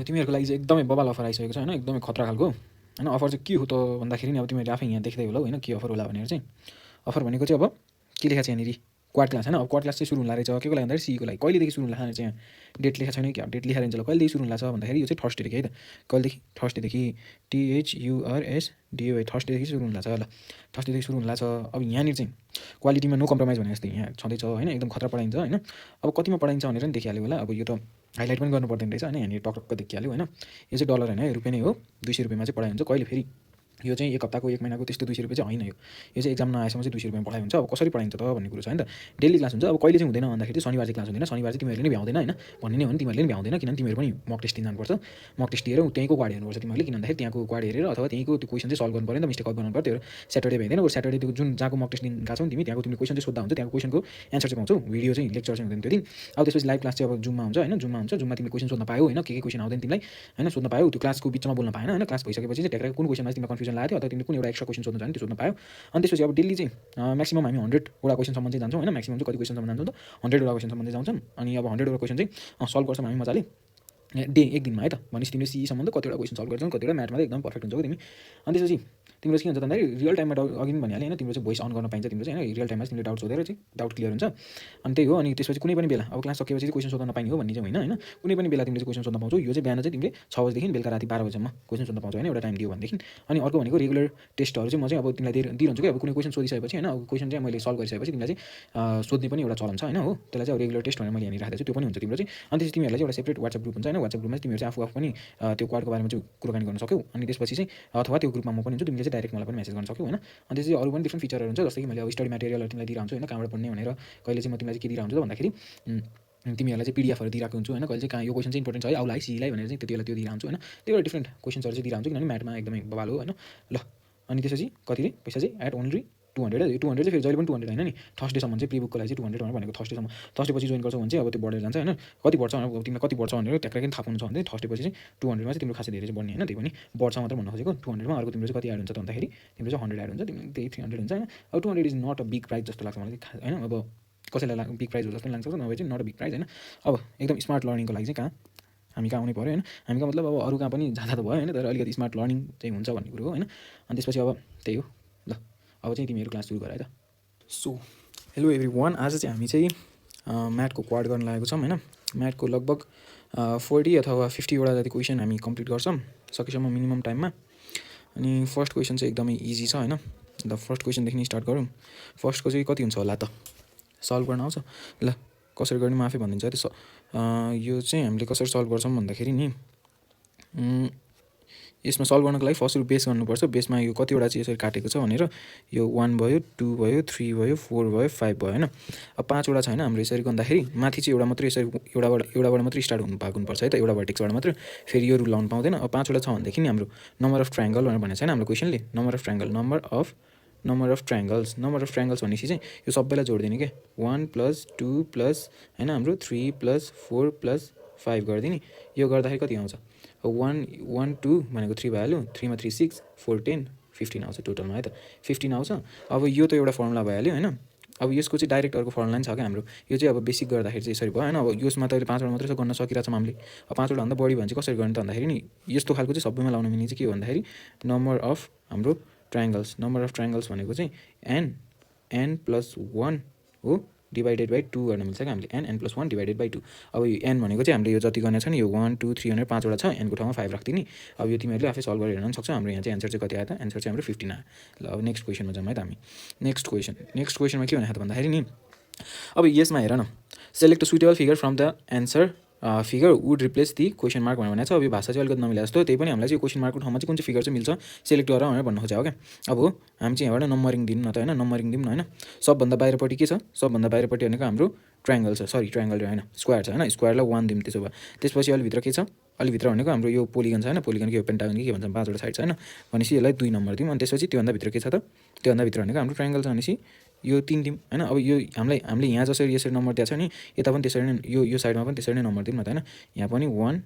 तिमीहरूको लागि चाहिँ एकदमै बबाल अफर आइसकेको छ होइन, एकदमै खतरा खालको होइन। अफर चाहिँ के हो त भन्दाखेरि नि अब तिमीहरूले आफै यहाँ देख्दै होला होइन के अफर होला भनेर चाहिँ। अफर भनेको चाहिँ अब के लेखा छ यहाँनिर क्वाड क्लास होइन। अब क्वाड क्लास चाहिँ सुरु हुन लागेको छ के को लागि भन्दाखेरि सीको लागि। कहिलेदेखि सुरु हुन लाग्छ चाहिँ यहाँ डेट लेखा छैन कि अब डेट लेखा रहन्छ ल कहिलेदेखि सुरु हुन लाग्छ भन्दाखेरि यो चाहिँ थर्सडेदेखि है त। कहिलेदेखि थर्सडेदेखि THURSDAY थर्सडेदेखि सुरु हुन लाग्छ ल। थर्सडेदेखि सुरु हुन लाग्छ। अब यहाँनिर चाहिँ क्वालिटीमा नो कम्प्रोमाइज भने जस्तै यहाँ छँदैछ होइन, एकदम खतरा पढाइन्छ होइन। अब कतिमा पढाइन्छ भनेर नि देखिहाल्यो होला। अब यो त हाइलाइट पनि गर्नु पर्दैन रहेछ होइन, यहाँनिर टक्क देखिहाल्यो होइन। यो चाहिँ डलर होइन, रुपियाँ नै हो। 200 रुपियाँमा चाहिँ पढाइ हुन्छ। कहिले फेरि यो चाहिँ एक हप्ताको एक महिनाको त्यस्तो 200 रुपियाँ चाहिँ होइन। यो चाहिँ एक्जाम नआएसम्म चाहिँ 200 रुपियाँमा पढाइ हुन्छ। अब कसरी पढाइन्छ त भन्ने कुरो छ नि त। डेली क्लास हुन्छ। अब कहिले चाहिँ हुँदैन भन्दाखेरि चाहिँ शनिबार चाहिँ क्लास हुँदैन। शनिबार चाहिँ तिमीहरूले नै भ्याउँदैन होइन भन्ने नै हो नि, तिमीहरूले नि भ्याउँदैन किनभने तिमीहरू पनि मक टेस्ट दिन जानुपर्छ। मक टेस्ट दिएर त्यहीँको क्वाड हेर्नुपर्छ तिमीहरूले, किन भन्दाखेरि त्यहाँको क्वाड हेरेर अथवा त्यहीँको त्यो क्वेसन चाहिँ सल्भ गर्नु पऱ्यो नि त, मिस्टेक बनाउनु पऱ्यो। त्यो स्याटरडे भ्याइँदैन। बरु स्याटरडे त्यो जुन जहाँको मक टेस्ट दिन गएको छौ नि तिमी, त्यहाँको तिमीले क्वेसन चाहिँ सोद्धा हुन्छ, त्यहाँको क्वेसनको एन्सर चाहिँ पाउँछौ। भिडियो चाहिँ लेक्चर चाहिँ हुँदैन त्यो दिन। अब त्यसपछि लाइभ क्लास चाहिँ अब जुममा हुन्छ होइन, जुममा हुन्छ। जुममा तिमीले क्वेसन सोध्न पायौ होइन, के क्वेसन आउँदैन तिमीलाई होइन, सोध्न पायौ। त्यो क्लासको बिचमा बोल्न पाएन होइन। क्लास भइसकेपछि चाहिँ ट्याक्कै कुन क्वेसनमा तिमीलाई कन्फ्युजन लाग्यो अथवा तिमीले कुन एउटा एक्स्ट्रा क्वेसन सोध्न चाहनु त्यो सोध्न पायौ। अनि त्यसपछि अब डेली चाहिँ म्याक्सिमम हामी 100 वटा क्वेसनसम्म चाहिँ जान्छौँ होइन। म्याक्सिमम चाहिँ कति क्वेसनसम्म जान्छौँ त 100 वटा क्वेसनसम्म चाहिँ जान्छौँ। अनि अब 100 वटा क्वेसन चाहिँ सल्भ गर्छौँ हामी मजाले एक दिनमा है त। भनेपछि तिमीले सीईसम्म त कतिवटा क्वेसन सल्भ गर्छौ, कतिवटा म्याथमा एकदम पर्फेक्ट हुन्छौ तिमी। अनि त्यसपछि तिम्रो चाहिँ के हुन्छ भन्दाखेरि रियल टाइममा अघि पनि भनिहालेँ होइन, तिम्रो चाहिँ भोइस अन गर्न पाइन्छ तिम्रो चाहिँ होइन। रियल टाइममा तिमीले डाउट सोधेर चाहिँ डाउट क्लियर हुन्छ। अनि त्यही हो। अनि त्यसपछि कुनै पनि बेला अब क्लास सकेपछि चाहिँ क्वेसन सोध्न नपाइने हो भन्ने चाहिँ होइन होइन। कुनै पनि बेला तिमीले चाहिँ क्वेसन सोध्न पाउँछौ। यो चाहिँ बिहान चाहिँ तिमीले 6 बजेदेखि बेलुका राति 12 बजेसम्म क्वेसन सोध्न पाउँछौ होइन, एउटा टाइम दियो भनेदेखि। अनि अर्को भनेको रेगुलर टेस्टहरू चाहिँ म चाहिँ अब तिमीलाई दिइरहन्छु कि अब कुनै क्वेसन सोधिसकेपछि होइन, अब क्वेसन चाहिँ मैले सल्भ गरिसकेपछि तिमीलाई चाहिँ सोध्ने पनि एउटा चलन छ होइन हो। त्यसलाई चाहिँ अब रेगुलर टेस्ट भनेर मैले यहाँनिर राखेको छु, त्यो पनि हुन्छ तिम्रो चाहिँ। अनि त्यसपछि तिमीहरूलाई चाहिँ एउटा सेपरेट वाट्सएप ग्रुप हुन्छ होइन। वाट्सएप ग्रुपमा चाहिँ तिमीहरू चाहिँ आफू पनि त्यो क्वाडको बारेमा चाहिँ कुराकानी गर्न सक्यौ। अनि त्यसपछि चाहिँ अथवा त्यो ग्रुपमा म पनि हुन्छु, तिमीले चाहिँ डाइरेक्ट मलाई पनि मेसेज गर्न सक्यौ होइन। अनि त्यसपछि अरू पनि डिफ्रेन्ट फिचरहरू हुन्छ, जस्तै कि मैले अब स्टडी मटेरियलहरू तिमीलाई दिइरहन्छु होइन, कहाँबाट पढ्ने भनेर। कहिले चाहिँ म तिमीलाई चाहिँ के दिइरहन्छु त भन्दाखेरि तिमीहरूलाई चाहिँ पिडिएफहरू दिइरहेको हुन्छु होइन। कहिले चाहिँ कहाँ यो क्वेसन चाहिँ इम्पोर्टेन्ट छ है आउलाई सीलाई भनेर चाहिँ त्यति बेला त्यो दिइरहन्छु होइन। त्यो एउटा डिफ्रेन्ट क्वेसन्सहरू चाहिँ दिइरहन्छु किनभने म्याथमा एकदमै बवाल हो होइन। ल अनि त्यसपछि कति रे पैसा चाहिँ एट ओन्ली 200 है। 200 चाहिँ फेरि जहिले पनि 200 होइन नि, थर्सडेसम्म चाहिँ प्रिबुकको लागि चाहिँ 200 भनेको थर्सडेसम्म। थर्सडेपछि जोइन गर्छौ भने चाहिँ अब त्यो बढेर जान्छ होइन। कति बढ्छ अब तिमीलाई कति बढ्छ भनेर ट्याक्कै थाहा पाउनु छ भने थर्सडेपछि चाहिँ 200मा चाहिँ तिम्रो खासै धेरै चाहिँ बढ्ने होइन, त्यही पनि बढ्छ मात्र भन्न खोजेको। 200मा अर्को तिम्रो चाहिँ कति एड हुन्छ त भन्दाखेरि तिम्रो चाहिँ 100 एड हुन्छ, तिम्रो त्यही 300 हुन्छ होइन। अब 200 is not a big prize जस्तो लाग्छ मलाई होइन। अब कसैलाई बिग प्राइज हो जस्तो लाग्छ नभए चाहिँ नट अ बिग प्राइज होइन। अब एकदम स्मार्ट लर्निङको लागि चाहिँ कहाँ हामी कहाँ आउनै पऱ्यो होइन। हामी कहाँ मतलब अब अरू कहाँ पनि जाँदा त भयो होइन, तर अलिकति स्मार्ट लर्निङ चाहिँ हुन्छ भन्ने कुरो हो होइन। अनि त्यसपछि अब त्यही हो ल। अब चाहिँ तिमीहरू क्लास सुरु गर है त। सो हेलो एभ्रिवान, आज चाहिँ हामी चाहिँ म्याथको क्वाड गर्न लागेको छौँ होइन। म्याथको लगभग 40 अथवा 50 वटा जति क्वेसन हामी कम्प्लिट गर्छौँ सकेसम्म मिनिमम टाइममा। अनि फर्स्ट क्वेसन चाहिँ एकदमै इजी छ होइन। ल फर्स्ट क्वेसनदेखि नै स्टार्ट गरौँ। फर्स्टको चाहिँ कति हुन्छ होला त, सल्भ गर्न आउँछ ल। कसरी गर्ने म आफै भनिदिन्छु है त्यो। यो चाहिँ हामीले कसरी सल्भ गर्छौँ भन्दाखेरि नि यसमा सल्भ गर्नको लागि फर्स्ट बेस गर्नुपर्छ। बेसमा यो कतिवटा चाहिँ यसरी काटेको छ भनेर यो 1 भयो 2 भयो 3 भयो 4 भयो 5 भयो होइन। अब 5 वटा छ होइन हाम्रो। यसरी गर्दाखेरि माथि चाहिँ एउटा मात्रै यसरी एउटाबाट मात्रै स्टार्ट हुनुपर्छ है त, एउटा भर्टेक्सबाट मात्र। फेरि यो रुल लाउनु पाउँदैन। अब 5 वटा छ भनेदेखि नि हाम्रो नम्बर अफ ट्रायङ्गल भनेर भनेको छ होइन हाम्रो क्वेसनले। Number of triangle number of triangles भनेपछि चाहिँ यो सबैलाई जोडिदिने के 1 + 2 + होइन हाम्रो 3 + 4 + 5 गरिदिने। यो गर्दाखेरि कति आउँछ 1 1 2 भनेको 3 भइहाल्यो, 3 मा 3 6 4 10 15 आउँछ टोटलमा है त, 15 आउँछ। अब यो त एउटा फर्मुला भइहाल्यो होइन। अब यसको चाहिँ डाइरेक्ट अर्को फर्मुला नि छ क्या हाम्रो। यो चाहिँ अब बेसिक गर्दाखेरि चाहिँ यसरी भयो होइन। अब यसमा त 5 वटा मात्रै गर्न सकिरहेको छौँ हामीले। अब 5 वटा भन्दा बढी भने चाहिँ कसरी गर्ने त भन्दाखेरि नि यस्तो खालको चाहिँ सबैमा लाउनु मिल्ने चाहिँ के हो भन्दाखेरि नम्बर अफ हाम्रो ट्रायङ्गल्स भनेको चाहिँ n + 1 हो डिभाइडेड बाई 2 गर्न मिल्छ क्या हामीले। n + 1 divided by 2। अब यो n भनेको चाहिँ हामीले यो जति गर्ने छ नि यो 1 2 3 भनेर 5 वटा छ, n को ठाउँमा 5 राख्दिने। अब यो तिमीहरूले आफै सल्भ गरेर हेर्न सक्छौ। हाम्रो यहाँ चाहिँ एन्सर चाहिँ कति आयो त, एन्सर चाहिँ हाम्रो 15 आयो। ल अब नेक्स्ट क्वेसनमा जाउँ है त हामी। नेक्स्ट क्वेसनमा के भनेको त भन्दाखेरि नि अब यसमा हेर न, select suitable figure from the answer figure would replace the question mark भनेर भनेको छ। अब यो भाषा चाहिँ अलिकति नमिला जस्तो, त्यही पनि हामीलाई चाहिँ क्वेसन मार्कको ठाउँमा चाहिँ कुन चाहिँ फिगर चाहिँ मिल्छ सेलेक्ट गर भनेर भन्नु खोजेको क्या। अब हामी चाहिँ यहाँबाट नम्बरिङ दिउँ न त होइन, नम्बरिङ दिउँ न होइन। सबभन्दा बाहिरपट्टि के छ, सबभन्दा बाहिरपट्टि भनेको हाम्रो ट्रायङ्गल छ, सरी ट्रायङ्गल होइन स्क्वायर छ होइन। स्क्वायरलाई 1 दिउँ त्यसो भए। त्यसपछि अलिभित्र के छ, अलिभित्र भनेको हाम्रो यो पोलिगन छ होइन। पोलिगन के हो पेन्टागन के भन्छ, 5 वटा साइड छ होइन। भनेपछि यसलाई 2 नम्बर दिउँ। अनि त्यसपछि त्योभन्दा भित्र के छ त, त्योभन्दा भित्र भनेको हाम्रो ट्रायङ्गल छ भनेपछि यो 3 दिउँ होइन। अब यो हामीले यहाँ जसरी यसरी नम्बर दिएको छ नि यता पनि त्यसरी नै यो साइडमा पनि त्यसरी नै नम्बर दिउँ न त होइन। यहाँ पनि 1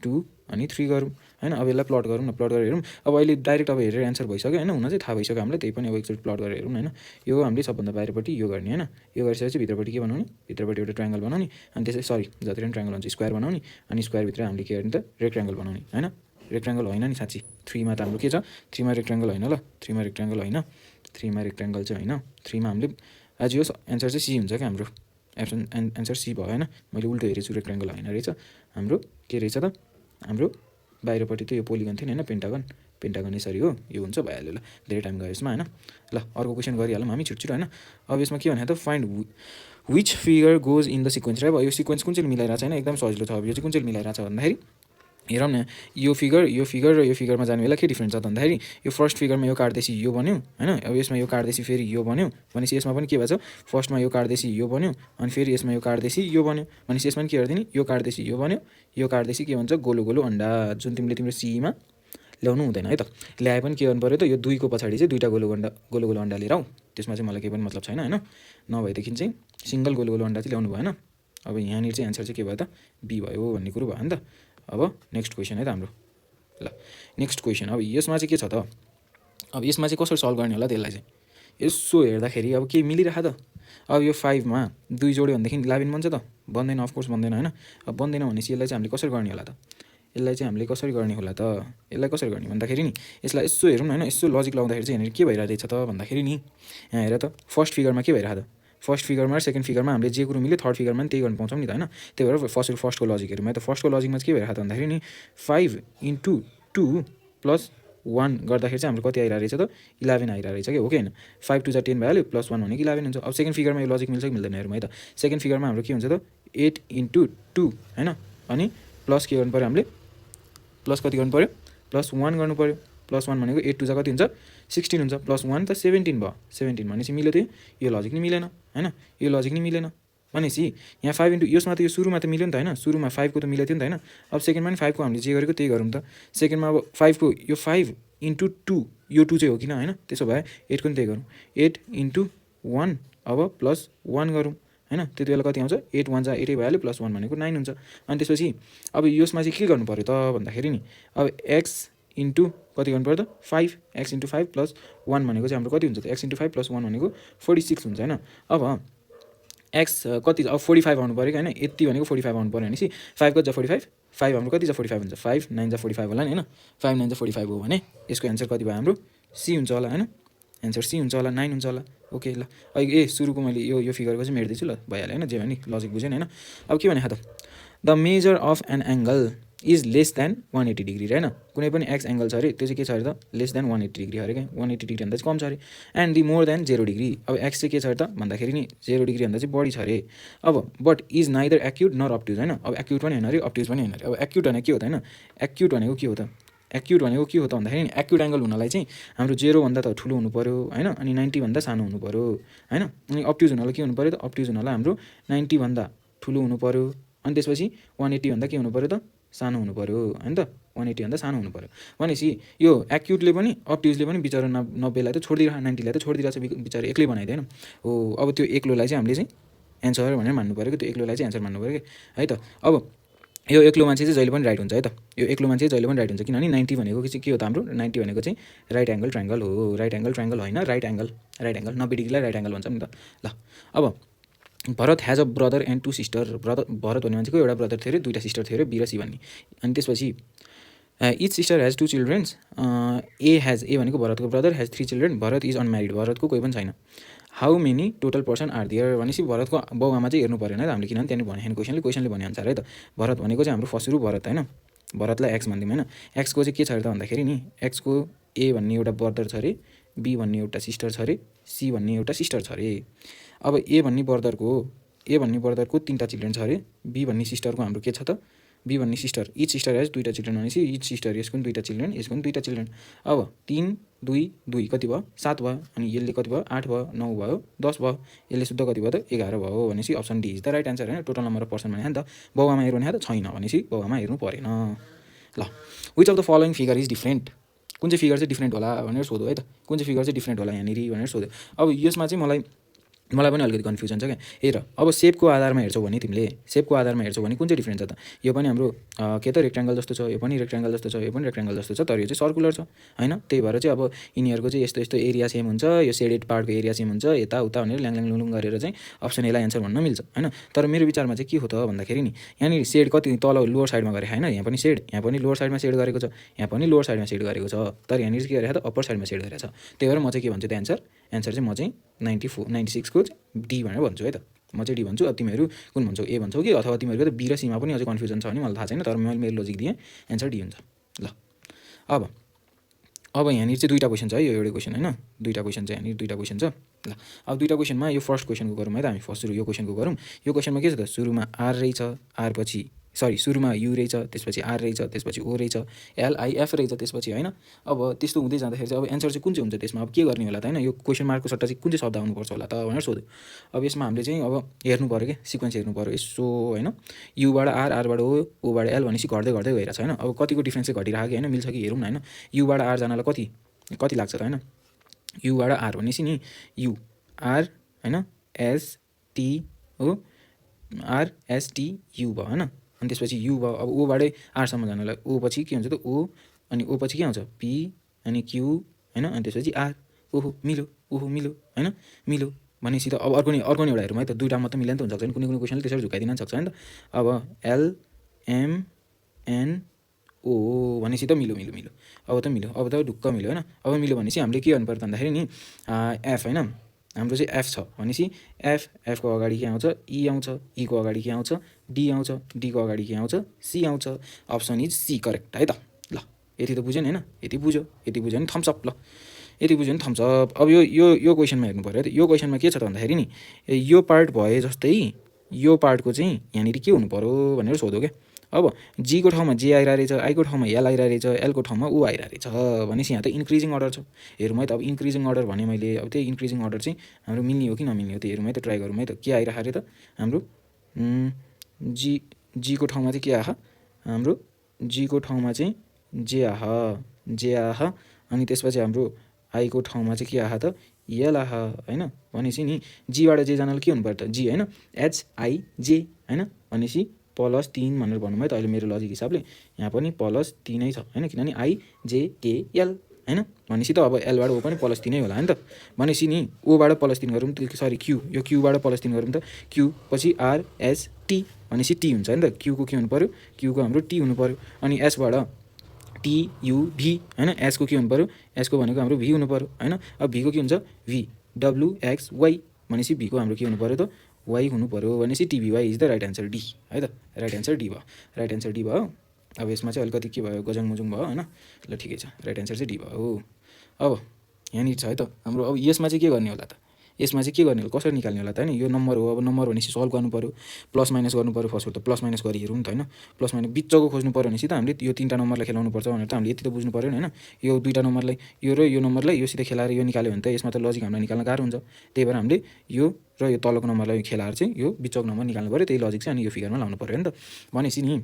2 अनि 3 गरौँ हैन। अब यसलाई प्लट गरौँ न, प्लट गरेर हेरौँ। अब अहिले डाइरेक्ट अब हेरेर एन्सर भइसक्यो हैन, हुन चाहिँ थाहा भइसक्यो हामीलाई, त्यही पनि अब एकचोटि प्लट गरेर हेरौँ हैन। यो हामीले सबभन्दा बाहिरपट्टि यो गर्ने हैन, यो गरिसकेपछि भित्रपट्टि के बनाउने, भित्रपट्टि एउटा ट्रायङ्गल बनाउने, अनि त्यसै सरी जति पनि ट्रायङ्गल हुन्छ स्क्वायर बनाउने, अनि स्क्वायरभित्र हामीले के गर्ने त रेक्ट्याङ्गल बनाउने हैन। रेक्ट्याङ्गल होइन नि साँच्ची, 3 मा त हाम्रो के छ, 3 मा रेक्ट्याङ्गल होइन ल, 3 मा रेक्ट्याङ्गल होइन, 3 मा रेक्ट्याङ्गल चाहिँ होइन, 3 मा हामीले आज यो एन्सर चाहिँ सी हुन्छ क्या हाम्रो, एन्सर सी भयो हैन। मैले उल्टो हेरेछु, रेक्ट्याङ्गल होइन रहेछ हाम्रो, के रहेछ त हाम्रो बाहिरपट्टि त यो पोलिगन थियो नि हैन, पेन्टागन, पेन्टागन यसरी हो, यो हुन्छ भइहाल्यो ल, धेरै टाइम गयो यसमा हैन। ल अर्को क्वेसन गरिहालौँ हामी छिटो होइन। अब यसमा के भने त find which figure goes in the sequence र अब यो सिक्वेन्स कुन चाहिँ मिलाइरहेको छ हैन, एकदम सजिलो छ। अब यो चाहिँ कुन चाहिँ मिलाइरहेको छ भन्दाखेरि हेरौँ न, यो फिगर र यो फिगरमा जाने बेला के डिफ्रेन्स छ त भन्दाखेरि यो फर्स्ट फिगरमा यो काट्दैछ यो बन्यो हैन, अब यसमा यो काट्दैछ फेरि यो बन्यो, भनेपछि यसमा पनि के भएछ, फर्स्टमा यो काट्दैछ यो बन्यो, अनि फेरि यसमा यो काट्दैछ यो बन्यो, भनेपछि यसमा पनि के गरिदिने, यो काट्दैछ यो बन्यो, यो काट्दैछ के भन्छ गोलो गोलो अन्डा, जुन तिमीले तिम्रो सीमा ल्याउनु हुँदैन है त। ल्याए पनि के गर्नु पऱ्यो त, यो 2 को पछाडि चाहिँ 2टा गोलो गोलो अन्डा लिएर आऊ, त्यसमा चाहिँ मलाई केही पनि मतलब छैन हैन। नभएदेखि चाहिँ सिङ्गल गोलो गोलो अन्डा चाहिँ ल्याउनु भएन। अब यहाँनिर चाहिँ एन्सर चाहिँ के भयो त, बी भयो भन्ने कुरो भयो नि त। अब नेक्स्ट क्वेसन है त हाम्रो। ल नेक्स्ट क्वेसन, अब यसमा चाहिँ के छ त, अब यसमा चाहिँ कसरी सल्भ गर्ने होला त्यसलाई चाहिँ यसो हेर्दाखेरि अब के मिलिरहेको त। अब यो 5 मा 2 जोड्यो भनेदेखि 11 बन्छ त, बन्दैन, अफकोर्स बन्दैन हैन। अब बन्दैन भनेपछि यसलाई चाहिँ हामीले कसरी गर्ने होला त, यसलाई चाहिँ हामीले कसरी गर्ने होला त, यसलाई कसरी गर्ने भन्दाखेरि नि यसलाई यसो हेरौँ न हैन, यसो लजिक लगाउँदाखेरि चाहिँ यहाँनिर के भइरहेछ त भन्दाखेरि नि, यहाँ हेर त फर्स्ट फिगरमा के भइरहेको त, फर्स्ट फिगरमा र सेकेन्ड फिगरमा हामीले जे कुरो मिल्यो थर्ड फिगरमा पनि त्यही गर्न पाउँछौँ नि त हैन। त्यही भएर फर्स्टको लजिक हेरौँ है त। फर्स्टको लजिकमा चाहिँ के भइरहेको त भन्दाखेरि नि 5 × 2 + 1 गर्दाखेरि चाहिँ हाम्रो कति आइरहेको रहेछ त, 11 आइरहेको रहेछ कि हो कि होइन। 5 × 2 = 10 भइहाल्यो, +1 भनेको 11 हुन्छ। अब सेकेन्ड फिगरमा यो लजिक मिल्छ कि मिल्दैन हेरौँ है त। सेकेन्ड फिगरमा हाम्रो के हुन्छ त 8 × 2 हैन, अनि प्लस के गर्नु पऱ्यो हामीले, प्लस कति गर्नु पऱ्यो, +1 गर्नु पऱ्यो। +1 भनेको 8 × 2 = कति हुन्छ, 16 हुन्छ, +1 त 17 भयो। 17 भनेपछि मिल्यो त्यो, यो लजिक नि मिलेन हैन, यो लजिक नि मिलेन। भनेपछि यहाँ 5 × यसमा त यो सुरुमा त मिल्यो नि त हैन, सुरुमा 5 को त मिलेको थियो नि त हैन। अब सेकेन्डमा पनि 5 को हामीले जे गरेको त्यही गरौँ त। सेकेन्डमा अब 5 को यो 5 × 2 यो 2 चाहिँ हो किन हैन, त्यसो भए 8 को नि त्यही गरौँ, 8 × 1 अब +1 गरौँ हैन। त्यति बेला कति आउँछ, 8 × 1 = 8 भइहाल्यो, +1 भनेको 9 हुन्छ। अनि त्यसपछि अब यसमा चाहिँ के गर्नु पऱ्यो त भन्दाखेरि नि, अब x × कति गर्नु पऱ्यो त 5, x × 5 + 1 भनेको चाहिँ हाम्रो कति हुन्छ त, x × 5 + 1 भनेको 46 हुन्छ हैन। अब x कति अब 45 आउनु पऱ्यो कि हैन, यति भनेको 45 आउनु पऱ्यो भनेपछि 5 कति छ 45, 5 हाम्रो कति छ 45 हुन्छ, 5 9 = 45 होला नि हैन। 5 9 = 45 हो भने यसको एन्सर कति भयो हाम्रो, सी हुन्छ होला हैन, एन्सर सी हुन्छ होला, 9 हुन्छ होला। ओके ल, सुरुको मैले यो फिगरको चाहिँ मेट्दैछु ल, भइहाल्यो हैन, जे भने लजिक बुझेन हैन। अब के भनेको त, the measure of an angle is less than 180 degree हैन, कुनै पनि एक्स एङ्गल छ अरे त्यो चाहिँ के छ अरे त, लेस देन 180 डिग्री अरे क्या, 180 डिग्री भन्दा चाहिँ कम छ अरे। And the more than 0 degree, अब एक्स चाहिँ के छ अरे त भन्दाखेरि नि 0 डिग्री भन्दा चाहिँ बढी छ अरे। अब बट इज नाइदर एक्युट नर अब्ट्युज हैन, अब एक्युट पनि होइन अरे, अब्ट्युज पनि होइन अरे। अब एक्युट भने के हो त हैन, एक्युट भनेको के हो त, एक्युट भनेको के हो त भन्दाखेरि एक्युट एङ्गल हुनलाई चाहिँ हाम्रो 0 भन्दा त ठुलो हुनु पऱ्यो हैन, अनि 90 भन्दा सानो हुनु पऱ्यो हैन। अनि अब्ट्युज हुनलाई के हुनु पऱ्यो त, अब्ट्युज हुनलाई हाम्रो 90 भन्दा ठुलो हुनु पऱ्यो, अनि त्यसपछि 180 भन्दा के हुनु पऱ्यो त, सानो हुनु पऱ्यो हैन त, 180 भन्दा सानो हुनु पऱ्यो। भनेपछि यो एक्युटले पनि अब्ट्युजले पनि बिचारा 90लाई त छोडिदिरहेको, 90लाई त छोडिदिरहेको छ बिचारा, एक्लै बनाइदिएन हो। अब त्यो एक्लोलाई चाहिँ हामीले चाहिँ एन्सर भनेर मान्नु पऱ्यो कि, त्यो एक्लोलाई चाहिँ एन्सर मान्नु पऱ्यो कि है त। अब यो एक्लो मान्छे चाहिँ जहिले पनि राइट हुन्छ है त, यो एक्लो मान्छे जहिले पनि राइट हुन्छ, किनभने 90 भनेको चाहिँ के हो त हाम्रो, 90 भनेको चाहिँ राइट एङ्गल ट्रायङ्गल हो, राइट एङ्गल ट्रायङ्गल होइन, राइट एङ्गल 90 डिग्रीलाई राइट एङ्गल भन्छ नि त। ल अब Bharat has a brother and 2 sister, Bharat भन्ने मान्छेको एउटा ब्रदर थियो अरे, 2टा सिस्टर थियो अरे, बी र सी भन्ने। अनि त्यसपछि each sister has 2 childrens, A भनेको भरतको brother, has 3 children, Bharat is unmarried, भरतको कोही पनि छैन। How many total person are there, भनेपछि भरतको बाउ आमा चाहिँ हेर्नु परेन है त हामीले, किनभने त्यहाँनिर भनेको क्वेसनले भनेअनुसार है त। भरत भनेको चाहिँ हाम्रो फर्स्ट सुरु भरत हैन, भरतलाई एक्स भनिदिउँ हैन। एक्सको चाहिँ के छ अरे त भन्दाखेरि नि, एक्सको ए भन्ने एउटा ब्रदर छ अरे, बी भन्ने एउटा सिस्टर छ अरे, सी भन्ने एउटा सिस्टर छ अरे। अब ए भन्ने ब्रदरको 3टा चिल्ड्रेन छ अरे, बी भन्ने सिस्टरको हाम्रो के छ त, बी भन्ने सिस्टर, इच सिस्टर हेज 2टा चिल्ड्रेन भनेपछि इच सिस्टर यसको पनि 2टा चिल्ड्रेन, यसको पनि 2टा चिल्ड्रेन। अब 3 2 2 कति भयो, 7 भयो, अनि यसले कति भयो, 8 भयो, 9 भयो, 10 भयो, यसले शुद्ध कति भयो त 11 भयो। भनेपछि option D is the right answer हैन। टोटल नम्बर अफ पर्सन भने नि त, बाउ आमा हेर्नु भने त छैन, भनेपछि बाउ आमा हेर्नु परेन। ल which of the following figure is different, कुन चाहिँ फिगर चाहिँ डिफ्रेन्ट होला भनेर सोध्यो है त, कुन चाहिँ फिगर चाहिँ डिफ्रेन्ट होला यहाँनिर भनेर सोध्यो। अब यसमा चाहिँ मलाई मलाई पनि अलिकति कन्फ्युजन छ क्या। हेर अब सेपको आधारमा हेर्छौ भने तिमीले सेपको आधारमा हेर्छौ भने कुन चाहिँ डिफ्रेन्ट छ त? यो पनि हाम्रो के त रेक्ट्याङ्गल जस्तो छ, यो पनि रेक्ट्याङ्गल जस्तो छ, यो पनि रेक्ट्याङ्गल जस्तो छ, तर यो चाहिँ सर्कुलर छ हैन। त्यही भएर चाहिँ अब यिनीहरूको चाहिँ यस्तो यस्तो एरिया सेम हुन्छ, यो सेडेड पार्टको एरिया सेम हुन्छ, यताउता भनेर ल्याङ लुङ गरेर चाहिँ अप्सन एलाई एन्सर भन्न मिल्छ हैन। तर मेरो विचारमा चाहिँ के हो त भन्दाखेरि नि यहाँनिर सेड कति तल लोवर साइडमा गरेको हैन, यहाँ पनि सेड, यहाँ पनि लोवर साइडमा सेड गरेको छ, यहाँ पनि लोवर साइडमा सेड गरेको छ, तर यहाँनिर चाहिँ के गरेको त अप्पर साइडमा सेड गरेको छ। त्यही भएर म चाहिँ के भन्छु त एन्सर चाहिँ म चाहिँ 96 को डी भनेर भन्छु है त। म चाहिँ डी भन्छु। अब तिमीहरू कुन भन्छौ, ए भन्छौ कि अथवा तिमीहरूको त बी र सीमा पनि अझै कन्फ्युजन छ भने मलाई थाहा छैन, तर मैले मेरो लजिक दिएँ, एन्सर डी हुन्छ। ल अब यहाँनिर चाहिँ दुईवटा क्वेसन छ है, यो एउटै क्वेसन हैन, दुईवटा क्वेसन छ यहाँनिर, दुईवटा क्वेसन छ। ल अब दुईवटा क्वेसनमा यो फर्स्ट क्वेसनको गरौँ है त, हामी फर्स्ट सुरु यो क्वेसनको गरौँ। यो क्वेसनमा के छ त, सुरुमा आर रहेछ, आर पछि सुरुमा यु रहेछ, त्यसपछि आर रहेछ, त्यसपछि ओ रहेछ, एलआइएफ रहेछ त्यसपछि हैन। अब त्यस्तो हुँदै जाँदाखेरि चाहिँ अब एन्सर चाहिँ कुन चाहिँ हुन्छ त्यसमा, अब के गर्ने होला त हैन, यो क्वेसन मार्कको सट्टा चाहिँ कुन चाहिँ शब्द आउनुपर्छ होला त भनेर सोध्यो। अब यसमा हामीले चाहिँ अब हेर्नु पऱ्यो क्या, सिक्वेन्स हेर्नु पऱ्यो यसो हैन। युबाट आर, आरबाट ओ, ओबाट एल भनेपछि घट्दै घट्दै गइरहेछ हैन। अब कतिको डिफ्रेन्स चाहिँ घटिरहेको कि हैन, मिल्छ कि हेरौँ न हैन। युबाट आर जानलाई कति लाग्छ त हैन, युबाट आर भनेपछि नि यु आर हैन एस टी हो, आर एस टी यु भयो हैन। अनि त्यसपछि यु भयो। अब ओबाटै आरसम्म जानलाई ओ पछि के हुन्छ त ओ, अनि ओ पछि के आउँछ पी, अनि क्यु हैन, अनि त्यसपछि आर। ओहो मिल्यो हैन, मिल्यो भनेपछि त अब अर्को नि एउटा हेरौँ है त, दुईवटा मात्रै मिल्यो नि त हुनसक्छ नि, कुनै क्वेसनले त्यसरी झुकाइदिन सक्छ नि त। अब एल एम एन ओ भनेपछि त मिल्यो, अब त ढुक्क मिल्यो हैन। अब मिल्यो भनेपछि हामीले के गर्नु पर्यो भन्दाखेरि नि एफ हैन, हाम्रो चाहिँ एफ छ भनेपछि एफको अगाडि के आउँछ ई आउँछ, ईको अगाडि के आउँछ डी आउँछ, डीको अगाडि के आउँछ सी आउँछ। अप्सन इज सी करेक्ट है त। ल यति त बुझ्यो नि हैन, यति बुझ्यो नि थम्सअप। ल यति बुझ्यो नि थम्सअप। अब यो क्वेसनमा हेर्नु पऱ्यो है त, यो क्वेसनमा के छ त भन्दाखेरि नि यो पार्ट भए जस्तै यो पार्टको चाहिँ यहाँनिर के हुनु पऱ्यो भनेर सोध्यो क्या। अब जीको ठाउँमा जे आइरहेको रहेछ, आईको ठाउँमा एल आइरहेको रहेछ, एलको ठाउँमा ऊ आइरहेको रहेछ भनेपछि यहाँ त इन्क्रिजिङ अर्डर छ। हेरौँ है त, अब इन्क्रिजिङ अर्डर भने मैले, अब त्यही इन्क्रिजिङ अर्डर चाहिँ हाम्रो मिल्ने हो कि नमिल्ने हो, त्यो हेरौँ है त, ट्राई गरौँ है त। के आइरहेको अरे त हाम्रो जीको ठाउँमा चाहिँ के आह, हाम्रो जीको ठाउँमा चाहिँ जे आह, अनि त्यसपछि हाम्रो आईको ठाउँमा चाहिँ के आह त एल आह हैन। भनेपछि नि जीबाट जे जानलाई के हुनु पर्यो त जी हैन, एचआइजे हैन, भनेपछि +3 भनेर भनौँ है त। अहिले मेरो लजिक हिसाबले यहाँ पनि +3 नै छ हैन, किनभने आइजेकेएल हैन। भनेपछि त अब एलबाट ओ पनि +3 होला नि त। भनेपछि नि ओबाट +3 गरौँ, सरी क्यु, यो क्युबाट +3 गरौँ त, क्यु पछि आरएसटी भनेपछि टी हुन्छ नि त। क्युको के हुनु पऱ्यो, क्युको हाम्रो टी हुनु पऱ्यो। अनि एसबाट टियुभी हैन, एसको के हुनु पऱ्यो, एसको भनेको हाम्रो भी हुनु पऱ्यो हैन। अब भीको के हुन्छ भी डब्लुएक्सवाई भनेपछि भीको हाम्रो के हुनु पऱ्यो त वाई हुनु पऱ्यो। भनेपछि T V Y is the right answer D है त। राइट एन्सर डी भयो। अब यसमा चाहिँ अलिकति के भयो, गजङ मुजुङ भयो हैन। ल ठिकै छ, राइट एन्सर चाहिँ डी भयो। अब यहाँनिर छ है त हाम्रो, अब यसमा चाहिँ के गर्ने होला त, यसमा चाहिँ के गर्ने होला, कसरी निकाल्ने होला त हैन। यो नम्बर हो, अब नम्बर भनेपछि सल्भ गर्नु पऱ्यो, प्लस माइनस गर्नु पऱ्यो। फर्स्ट त प्लस माइनस गरी हेरौँ नि त हैन। प्लस माइनस बिचको खोज्नु पऱ्यो भनेपछि त हामीले यो तीनवटा नम्बरलाई खेलाउनु पर्छ भनेर त हामीले यति त बुझ्नु पऱ्यो नि हैन। यो दुईवटा नम्बरलाई, यो र यो नम्बरलाई योसित खेलाएर यो निकाल्यो भने त यसमा त लजिक हामीलाई निकाल्न गाह्रो हुन्छ। त्यही भएर हामीले यो र यो तलको नम्बरलाई खेलाएर चाहिँ यो बिचको नम्बर निकाल्नु पऱ्यो। त्यही लजिक चाहिँ अनि यो फिगरमा लाउनु पऱ्यो नि त। भनेपछि नि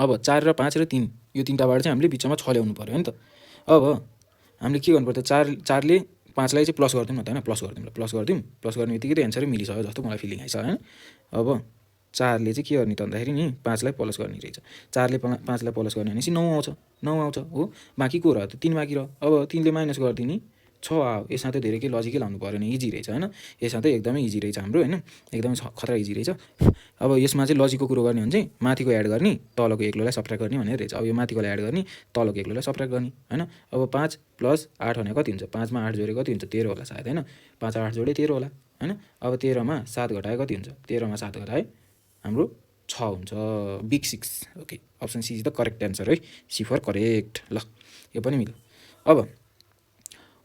अब 4 र 5 र 3 यो तीनवटाबाट चाहिँ हामीले बिचमा 6 ल्याउनु पऱ्यो नि त। अब हामीले के गर्नु पर्छ, 4ले 5लाई चाहिँ प्लस गरिदिउँ न त हैन, प्लस गर्ने बित्तिकै त एन्सरै मिलिसक्यो जस्तो मलाई फिलिङ आइछ हैन। अब 4ले चाहिँ के गर्ने त भन्दाखेरि नि 5लाई प्लस गर्ने रहेछ, 4ले 5लाई प्लस गर्ने भनेपछि 9 आउँछ हो। बाँकी को रह्यो त 3 बाँकी रह्यो। अब 3ले माइनस गरिदिने 6 आयो। यसमा त धेरै केही लजिकै लाउनु पऱ्यो नि, इजी रहेछ हैन। यसमा त एकदमै इजी रहेछ हाम्रो हैन, एकदमै खतरा इजी रहेछ। अब यसमा चाहिँ लजिकको कुरो गर्ने भने चाहिँ माथिको एड गर्ने, तलको एक्लोलाई सब्ट्र्याक्ट गर्ने भनेर रहेछ। अब यो माथिकोलाई एड गर्ने, तलको एक्लोलाई सब्ट्र्याक्ट गर्ने हैन। अब 5 + 8 भने कति हुन्छ, 5 मा 8 जोडे कति हुन्छ 13 होला सायद हैन। 5 8 जोडे 13 होला हैन। अब 13 मा 7 घटाए कति हुन्छ, 13 मा 7 घटाए हाम्रो 6 हुन्छ, big 6। Okay, option C is the correct answer है, सी फर करेक्ट। ल यो पनि मिल्यो। अब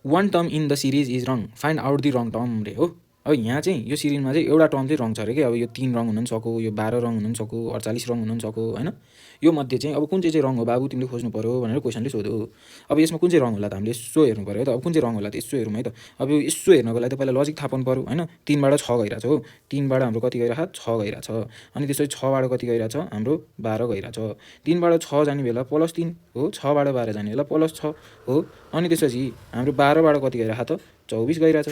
1 term in the series is wrong, find out the wrong term रे हो। अब यहाँ चाहिँ यो सिरिजमा चाहिँ एउटा टर्म चाहिँ रङ छ अरे कि। अब यो 3 रङ हुन सक्यो, यो 12 रङ हुन सक्यो, 48 रङ हुन सक्यो हैन। यो मध्ये चाहिँ अब कुन चाहिँ रङ हो बाबु तिमीले खोज्नु पऱ्यो भनेर क्वेसनले सोध्यो। अब यसमा कुन चाहिँ रङ होला त हामीले यसो हेर्नु पऱ्यो है त। अब कुन चाहिँ रङ होला त यसो हेरौँ है त। अब यो यसो हेर्नको लागि त पहिला लजिक थाहा पाउनु पऱ्यो हैन। 3बाट 6 गइरहेछ हो, 3बाट हाम्रो कति गइरहेछ 6 गइरहेछ। अनि त्यसपछि 6बाट कति गइरहेछ हाम्रो 12 गइरहेछ। 3बाट 6 जाने बेला +3 हो, 6बाट 12 जाने बेला +6 हो। अनि त्यसपछि हाम्रो 12बाट कति गइरहेछ त 24 गइरहेछ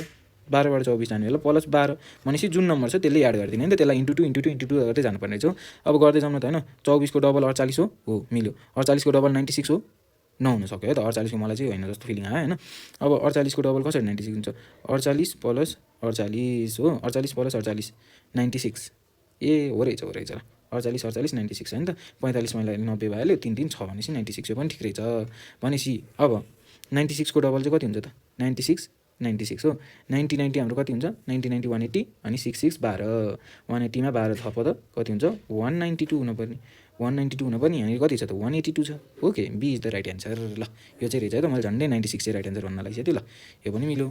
12बाट 24 जाने बेला प्लस 12 भनेपछि जुन नम्बर छ त्यसले याद गरिदिने नि त, त्यसलाई इन्टु 2 गर्दै जानुपर्ने छ। अब गर्दै जाउँ न त होइन, 24 को डबल 48 हो मिल्यो, 48 को डबल 96 हो, नहुन सक्यो है त, 48 को मलाई चाहिँ होइन जस्तो फिलिङ आयो होइन। अब 48 को डबल कसरी 96 हुन्छ, 48 प्लस 48 हो, 48 प्लस 48 96, ए हो रहेछ ल, 48 48 96 होइन त, 45 मैले 90 भइहाल्यो, 3 3 6 भनेपछि 96 यो पनि ठिक रहेछ भनेपछि अब 96 को डबल चाहिँ कति हुन्छ त, 96 96 हो, 90 90 हाम्रो कति हुन्छ, 90 90 180 अनि 6 6 12, 180 मा 12 थप त कति हुन्छ 192 हुनुपर्ने, 192 हुनुपर्ने, यहाँनिर कति छ त 182 छ, okay B is the right answer. ल यो चाहिँ रहेछ है त, मैले झन्डै 96 चाहिँ राइट एन्सर भन्न लागिसक्यो ल, यो पनि मिल्यो।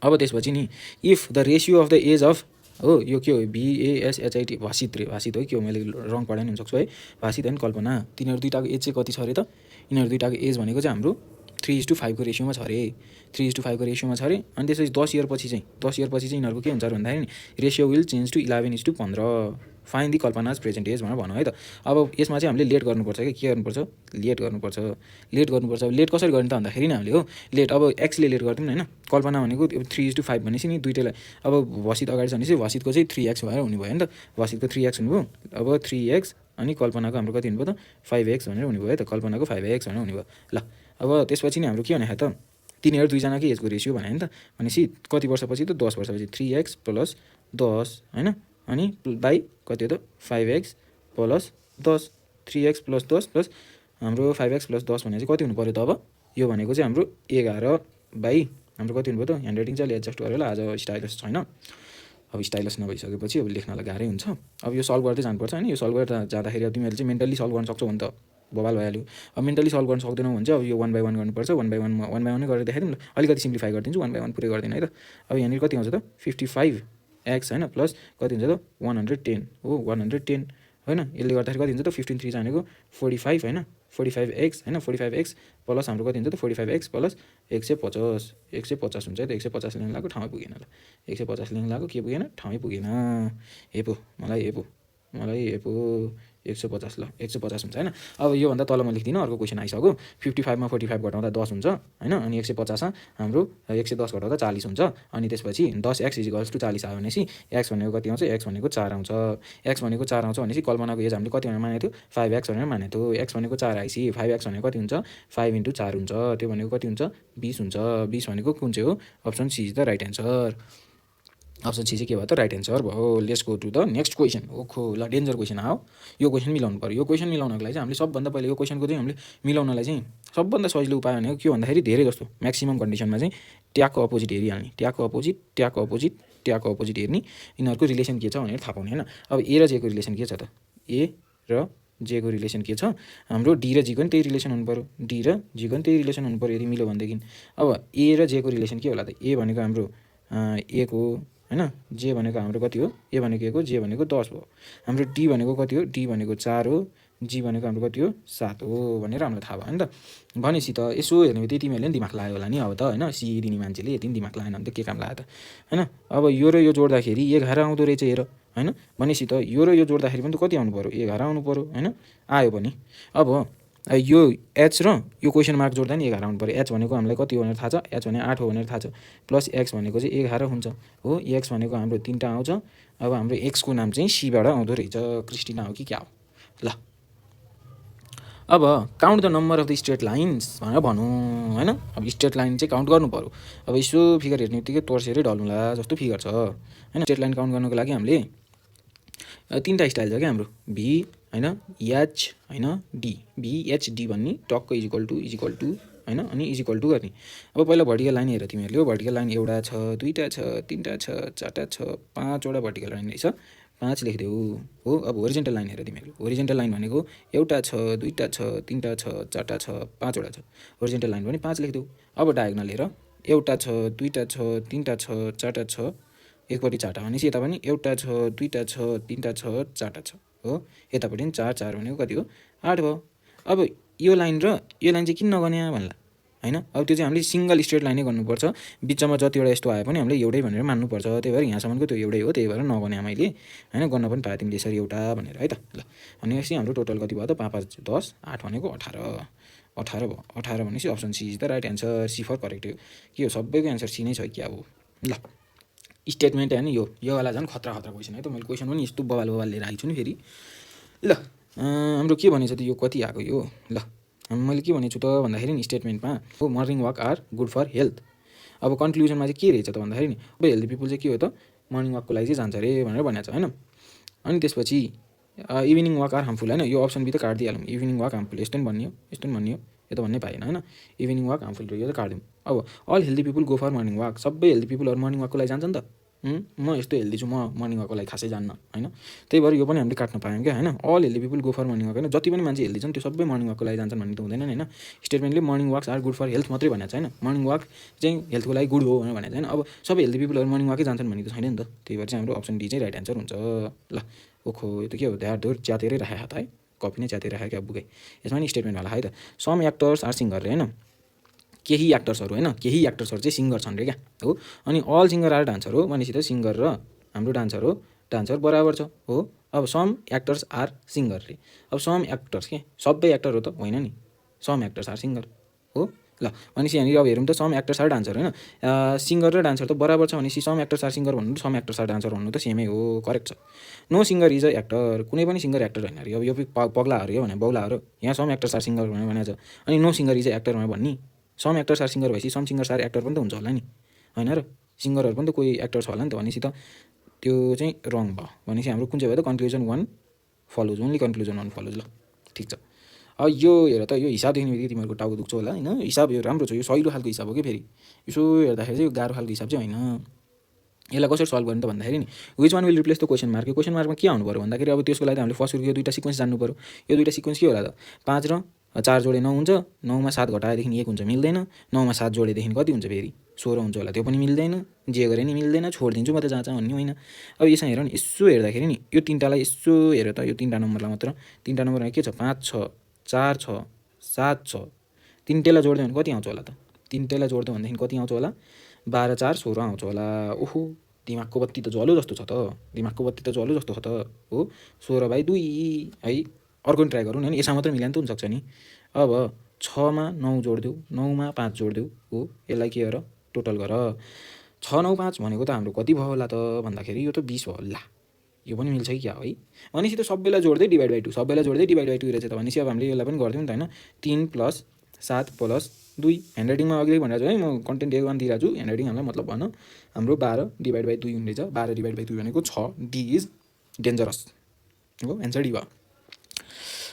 अब त्यसपछि नि if the ratio of the age of हो, यो के हो BASHIT भाषित रे, भाषित हो के हो, मैले रङ पढाइ हुन सक्छु है, भाषित होइन कल्पना, तिनीहरू दुइटाको एज चाहिँ कति छ अरे त, यिनीहरू दुइटाको एज भनेको चाहिँ हाम्रो 3:5 को रेसियोमा छ अरे, 3:5 को रेसियोमा छ अरे। अनि त्यसपछि 10 इयर पछि चाहिँ यिनीहरूको के हुन्छ भन्दाखेरि ratio will change to 11:15, fine the Kalpana's present age भनेर भनौँ है त। अब यसमा चाहिँ हामीले लेट गर्नुपर्छ कि के गर्नुपर्छ, लेट गर्नुपर्छ। अब लेट कसरी गर्ने त भन्दाखेरि नि हामीले हो लेट, अब एक्सले लेट गरिदिउँ होइन, कल्पना भनेको 3:5 भनेपछि नि दुइटैलाई अब भाषित अगाडि छ भनेपछि भाषितको चाहिँ 3x भएर हुने भयो नि त, भाषितको 3x हुनुभयो, अब 3x अनि कल्पनाको हाम्रो कति हुनुभयो त 5x भनेर हुने भयो है त, कल्पनाको 5x भनेर हुने भयो। ल अब त्यसपछि नि हाम्रो के भने त, तिनीहरू दुईजनाकै एजको रेसियो भने नि त, भनेपछि कति वर्षपछि त 10 वर्षपछि 3x प्लस 10 होइन, अनि बाई कति हो त 5x plus 10, 3x plus 10 plus हाम्रो 5x प्लस 10 भने चाहिँ कति हुनु पऱ्यो त, अब यो भनेको चाहिँ हाम्रो 11 बाई हाम्रो कति हुनुभयो त, ह्यान्ड राइटिङ चाहिँ अलि एडजस्ट गरेर आज स्टाइलस छैन, अब स्टाइलस नभइसकेपछि अब लेख्नलाई गाह्रै हुन्छ। अब यो सल्भ गर्दै जानुपर्छ होइन, यो सल्भ गरेर जाँदाखेरि अब तिमीहरूले चाहिँ मेन्टली सल्भ गर्न सक्छौ भने त बवाल भइहाल्यो। अब मेन्टली सल्भ गर्न सक्दैनौ भने चाहिँ अब यो 1 बाई 1 गर्नुपर्छ, 1 बाई 1 नै गरेर देखाइदिउँ ल, अलिकति सिम्प्लिफाई गरिदिन्छु, 1 बाई 1 पुरै गर्दिनँ है त। अब यहाँनिर कति आउँछ त 55x होइन, प्लस कति हुन्छ त 110 हो, 110 होइन, यसले गर्दाखेरि कति हुन्छ त 15 3 जानेको 45 होइन, 45x होइन, 45x प्लस हाम्रो कति हुन्छ त 45x प्लस 150, 150 हुन्छ है त, 150 लेख्न लाग्यो ठाउँमै पुगेन ल, 150 लेख्न लाग्यो के पुगेन, ठाउँमै पुगेन, हेपो मलाई 150 ल 150 हुन्छ होइन। अब योभन्दा तल म लेख्दिनँ, अर्को क्वेसन आइसक्यो, 55 मा 45 घटाउँदा 10 हुन्छ होइन, अनि 150 हाम्रो 110 घटाउँदा 40 हुन्छ, अनि त्यसपछि 10x = 40 आयो भनेपछि x भनेको कति आउँछ, x भनेको 4 आउँछ, x भनेको 4 आउँछ भनेपछि कल्पनाको एज हामीले कति भनेर मानेको थियो 5x भनेर मानेको थियो, x भनेको 4 आएपछि 5x भनेको कति हुन्छ 5 × 4 हुन्छ, त्यो भनेको कति हुन्छ 20 हुन्छ, 20 भनेको कुन चाहिँ हो, option C is the right answer, option C चाहिँ के भयो त राइट एन्सर भयो। Let's go to the next question. ओखो ल डेन्जर क्वेसन आयो, यो क्वेसन मिलाउनु पऱ्यो, यो क्वेसन मिलाउनको लागि चाहिँ हामीले सबभन्दा पहिले यो क्वेसनको चाहिँ हामीले मिलाउनलाई चाहिँ सबभन्दा सजिलो उपाय भनेको के भन्दाखेरि धेरै जस्तो म्याक्सिमम कन्डिसनमा चाहिँ ट्यागको अपोजिट हेरिहाल्ने, ट्यागको अपोजिट हेर्ने, यिनीहरूको रिलेसन के छ भनेर थाहा पाउने होइन। अब ए र जेको रिलेसन के छ त, ए र जेको रिलेसन के छ, हाम्रो डी र जीको पनि त्यही रिलेसन हुनु पऱ्यो, डी र जीको पनि त्यही रिलेसन हुनु पऱ्यो यदि मिल्यो भनेदेखि। अब ए र जेको रिलेसन के होला त, ए भनेको हाम्रो एक हो होइन, जे भनेको हाम्रो कति हो, ए भनेको 1 हो, जे भनेको 10 हो, हाम्रो डी भनेको कति हो, डी भनेको 4 हो, जी भनेको हाम्रो कति हो 7 हो भनेर हामीलाई थाहा भयो नि त। भनेपछि त यसो हेर्ने बित्तिकै तिमीहरूले नि दिमाग लगायो होला नि अब त होइन, सी दिने मान्छेले यति नि दिमाग लगाएन भने त के काम लाग्यो त होइन। अब यो र यो जोड्दाखेरि 11 आउँदो रहेछ हेर होइन, भनेपछि त यो र यो जोड्दाखेरि पनि त कति आउनु पऱ्यो 11 आउनु पऱ्यो होइन, आयो पनि। अब यो एच र यो क्वेसन मार्क जोड्दा नि 11 आउनु पऱ्यो, एच भनेको हामीलाई कति हो भनेर थाहा छ, एच भने 8 हो भनेर थाहा छ, प्लस एक्स भनेको चाहिँ 11 हुन्छ हो, एक्स भनेको हाम्रो 3टा आउँछ। अब हाम्रो एक्सको नाम चाहिँ सीबाट आउँदो रहेछ, क्रिस्टिना हो कि क्या हो। ल अब count the number of the straight lines भनेर भनौँ होइन, अब स्ट्रेट लाइन चाहिँ काउन्ट गर्नु पऱ्यो। अब यसो फिगर हेर्ने बित्तिकै तर्सेरै ढल्नुला जस्तो फिगर छ होइन। स्ट्रेट लाइन काउन्ट गर्नुको लागि हामीले 3टा स्टाइल छ क्या हाम्रो, भी होइन, एच होइन, डी, VHD भन्ने टक्क इजिकल टु होइन, अनि इजिकल टु गर्ने। अब पहिला भर्टिकल लाइन हेर तिमीहरूले, हो भर्टिकल लाइन एउटा छ, 2टा छ, 3टा छ, 4टा छ, 5वटा भर्टिकल लाइन रहेछ, 5 लेखिदेऊ हो। अब होरिजेन्टल लाइन हेर तिमीहरूले, होरिजेन्टल लाइन भनेको एउटा छ, 2टा छ, 3टा छ, 4टा छ, 5वटा छ, होरिजेन्टल लाइन पनि 5 लेखिदेऊ। अब डायगोनल हेर, एउटा छ, 2टा छ, 3टा छ, 4टा छ, एकपट्टि 4टा भनेपछि यता पनि एउटा छ, 2टा छ, 3टा छ, 4टा छ हो, यतापट्टि पनि 4 4 भनेको कति हो 8 भयो। अब यो लाइन र यो लाइन चाहिँ किन नगर्ने भन्ला होइन, अब त्यो चाहिँ हामीले सिङ्गल स्ट्रेट लाइनै गर्नुपर्छ, बिचमा जतिवटा यस्तो आए पनि हामीले एउटै भनेर मान्नुपर्छ, त्यही भएर यहाँसम्मको त्यो एउटै हो, त्यही भएर नगर्ने मैले होइन, गर्न पनि पाएँ तिमीले यसरी एउटा भनेर है त। ल भनेपछि हाम्रो टोटल कति भयो त 5 5 10, 8 भनेको 18 भयो, 18 भनेपछि option C is the right answer, C for correct. के हो सबैको एन्सर सी नै छ क्या हो, ल स्टेटमेन्ट हैन योवाला झन् खतरा क्वेसन है त। मैले क्वेसन पनि यस्तो बवाल लिएर आएको छु नि फेरि। ल हाम्रो के भनेको छ त यो कति आएको यो। ल मैले के भनेको छु त भन्दाखेरि नि स्टेटमेन्टमा हो morning walk are good for health. अब कन्क्लुजनमा चाहिँ के रहेछ त भन्दाखेरि नि अब हेल्दी पिपुल चाहिँ के हो त मर्निङ वाकको लागि चाहिँ जान्छ अरे भनेर भनेको छ होइन। अनि त्यसपछि इभिनिङ वाक आर हार्मफुल होइन, यो अप्सन बी त काटिदिइहालौँ। इभिनिङ वाक हार्मफुल यस्तो पनि भन्ने हो यस्तो पनि भन्ने हो, यो त भन्नै पाएन होइन। इभिनिङ वाक हार्मफुल रह्यो त काटिदिउँ। अब all healthy people go for morning walk, सबै हेल्दी पिपुलहरू मर्निङ वाकको लागि जान्छ नि त। म यस्तो हेल्दी छु, म मर्निङ वाकको लागि खासै जान्न होइन। त्यही भएर यो पनि हामीले काट्न पायौँ क्या होइन। All healthy people go for morning walk होइन, जति पनि मान्छे हेल्दी छन् त्यो सबै मर्निङ वाकको लागि जान्छन् भन्ने त हुँदैन होइन। स्टेटमेन्टले morning walks are good for health मात्रै भनेको छ होइन, मर्निङ वाक चाहिँ हेल्थको लागि गुड हो भनेर भनेको छैन। अब सबै हेल्दी पिपुलहरू मर्निङ वाकै जान्छन् भन्ने त छैन नि त। त्यही भएर चाहिँ हाम्रो अप्सन डी चाहिँ राइट एन्सर हुन्छ। ल ओखो यो त के हो ध्यार च्यातेरै राखेको त है, कपी नै च्यातेर राखेको क्या बुकै। यसमा नि स्टेटमेन्ट होला है त। सम एक्टर्स आर सिङ्गर रे होइन, केही एक्टर्सहरू होइन केही एक्टर्सहरू चाहिँ सिङ्गर छन् रे क्या हो। अनि अल सिङ्गर आर डान्सर हो भनेपछि त सिङ्गर र हाम्रो डान्सर बराबर छ हो। अब सम एक्टर्स आर सिङ्गर रे, अब सम एक्टर्स के सबै एक्टर हो त होइन नि, सम एक्टर्स आर सिङ्गर हो। ल भनेपछि यहाँनिर अब हेरौँ त सम एक्टर्स आर डान्सर होइन, सिङ्गर र डान्सर त बराबर छ भनेपछि सम एक्टर्स आर सिङ्गर भन्नु सम एक्टर्स आर डान्सर भन्नु त सेमै हो, करेक्ट छ। No singer is a actor, कुनै पनि सिङ्गर एक्टर होइन अरे। अब यो पगलाहरू यो भने बौलाहरू, यहाँ सम एक्टर्स आर सिङ्गर भनेर भनेको छ। अनि no singer is a actor भनेर भन्ने, सम एक्टर्स आर सिङ्गर भएपछि सम सिङ्गर्स आर एक्टर पनि त हुन्छ होला नि होइन र। सिङ्गरहरू पनि त कोही एक्टर छ होला नि त, भनेपछि त त्यो चाहिँ रङ भयो। भनेपछि हाम्रो कुन चाहिँ भयो त conclusion 1 follows, only conclusion 1 follows. ल ठिक छ। अब यो हेर त यो हिसाब देख्ने बित्तिकै तिमीहरूको टाउको दुख्छ होला होइन। हिसाब यो राम्रो छ, यो सहिलो खालको हिसाब हो कि फेरि यसो हेर्दाखेरि चाहिँ यो गाह्रो खालको हिसाब चाहिँ होइन। यसलाई कसरी सल्भ गर्ने त भन्दाखेरि नि which one will replace the question mark, यो क्वेसन मार्कमा के आउनु पऱ्यो भन्दाखेरि अब त्यसको लागि हामीले फर्स्ट यो दुईवटा सिक्वेन्स जान्नु पऱ्यो। यो दुईवटा सिक्वेन्स के होला त 5 र 4 जोडे 9 हुन्छ, 9 मा 7 घटाएदेखि 1 हुन्छ मिल्दैन, 9 मा 7 जोडेदेखि कति हुन्छ फेरि 16 हुन्छ होला, त्यो पनि मिल्दैन, जे गरे नि मिल्दैन, छोडिदिन्छु म त जहाँ भन्ने होइन। अब यसमा हेर नि यसो हेर्दाखेरि नि यो तिनवटालाई यसो हेर त, यो तिनवटा नम्बरलाई मात्र, तिनवटा नम्बरमा के छ 5 छ 4 छ 7 छ, तिनटैलाई जोड्दै भने कति आउँछ होला त, तिनटैलाई जोड्दै भनेदेखि कति आउँछ होला 12 4 16 आउँछ होला। ओहो दिमागको बत्ती त ज्वालो जस्तो छ त, दिमागको बत्ती त ज्वालो जस्तो छ त हो। 16/2 है, अर्को नि ट्राई गरौँ नि, यसमा मात्रै मिलाउनु त हुनसक्छ नि। अब 6 मा 9 जोडिदेऊ, 9 मा 5 जोडिदेऊ हो, यसलाई के गर टोटल गर। 6 9 5 भनेको त हाम्रो कति भयो होला त भन्दाखेरि यो त 20 भयो। ला यो पनि मिल्छ कि क्या है। भनेपछि त सबैलाई जोड्दै डिभाइड बाई 2, सबैलाई जोड्दै डिभाइड बाई 2 रहेछ त। भनेपछि अब हामीले यसलाई पनि गरिदिउँ नि त होइन। 3 + 7 + 2, ह्यान्डराइटिङमा अघि भनेको छु है म, कन्टेन्ट A1 दिइरहेको छु, ह्यान्डराइटिङ हामीलाई मतलब भएन। हाम्रो 12/2 हुने रहेछ, 12/2 भनेको 6, डी इज डेन्जरस हो, एन्सर डी भयो।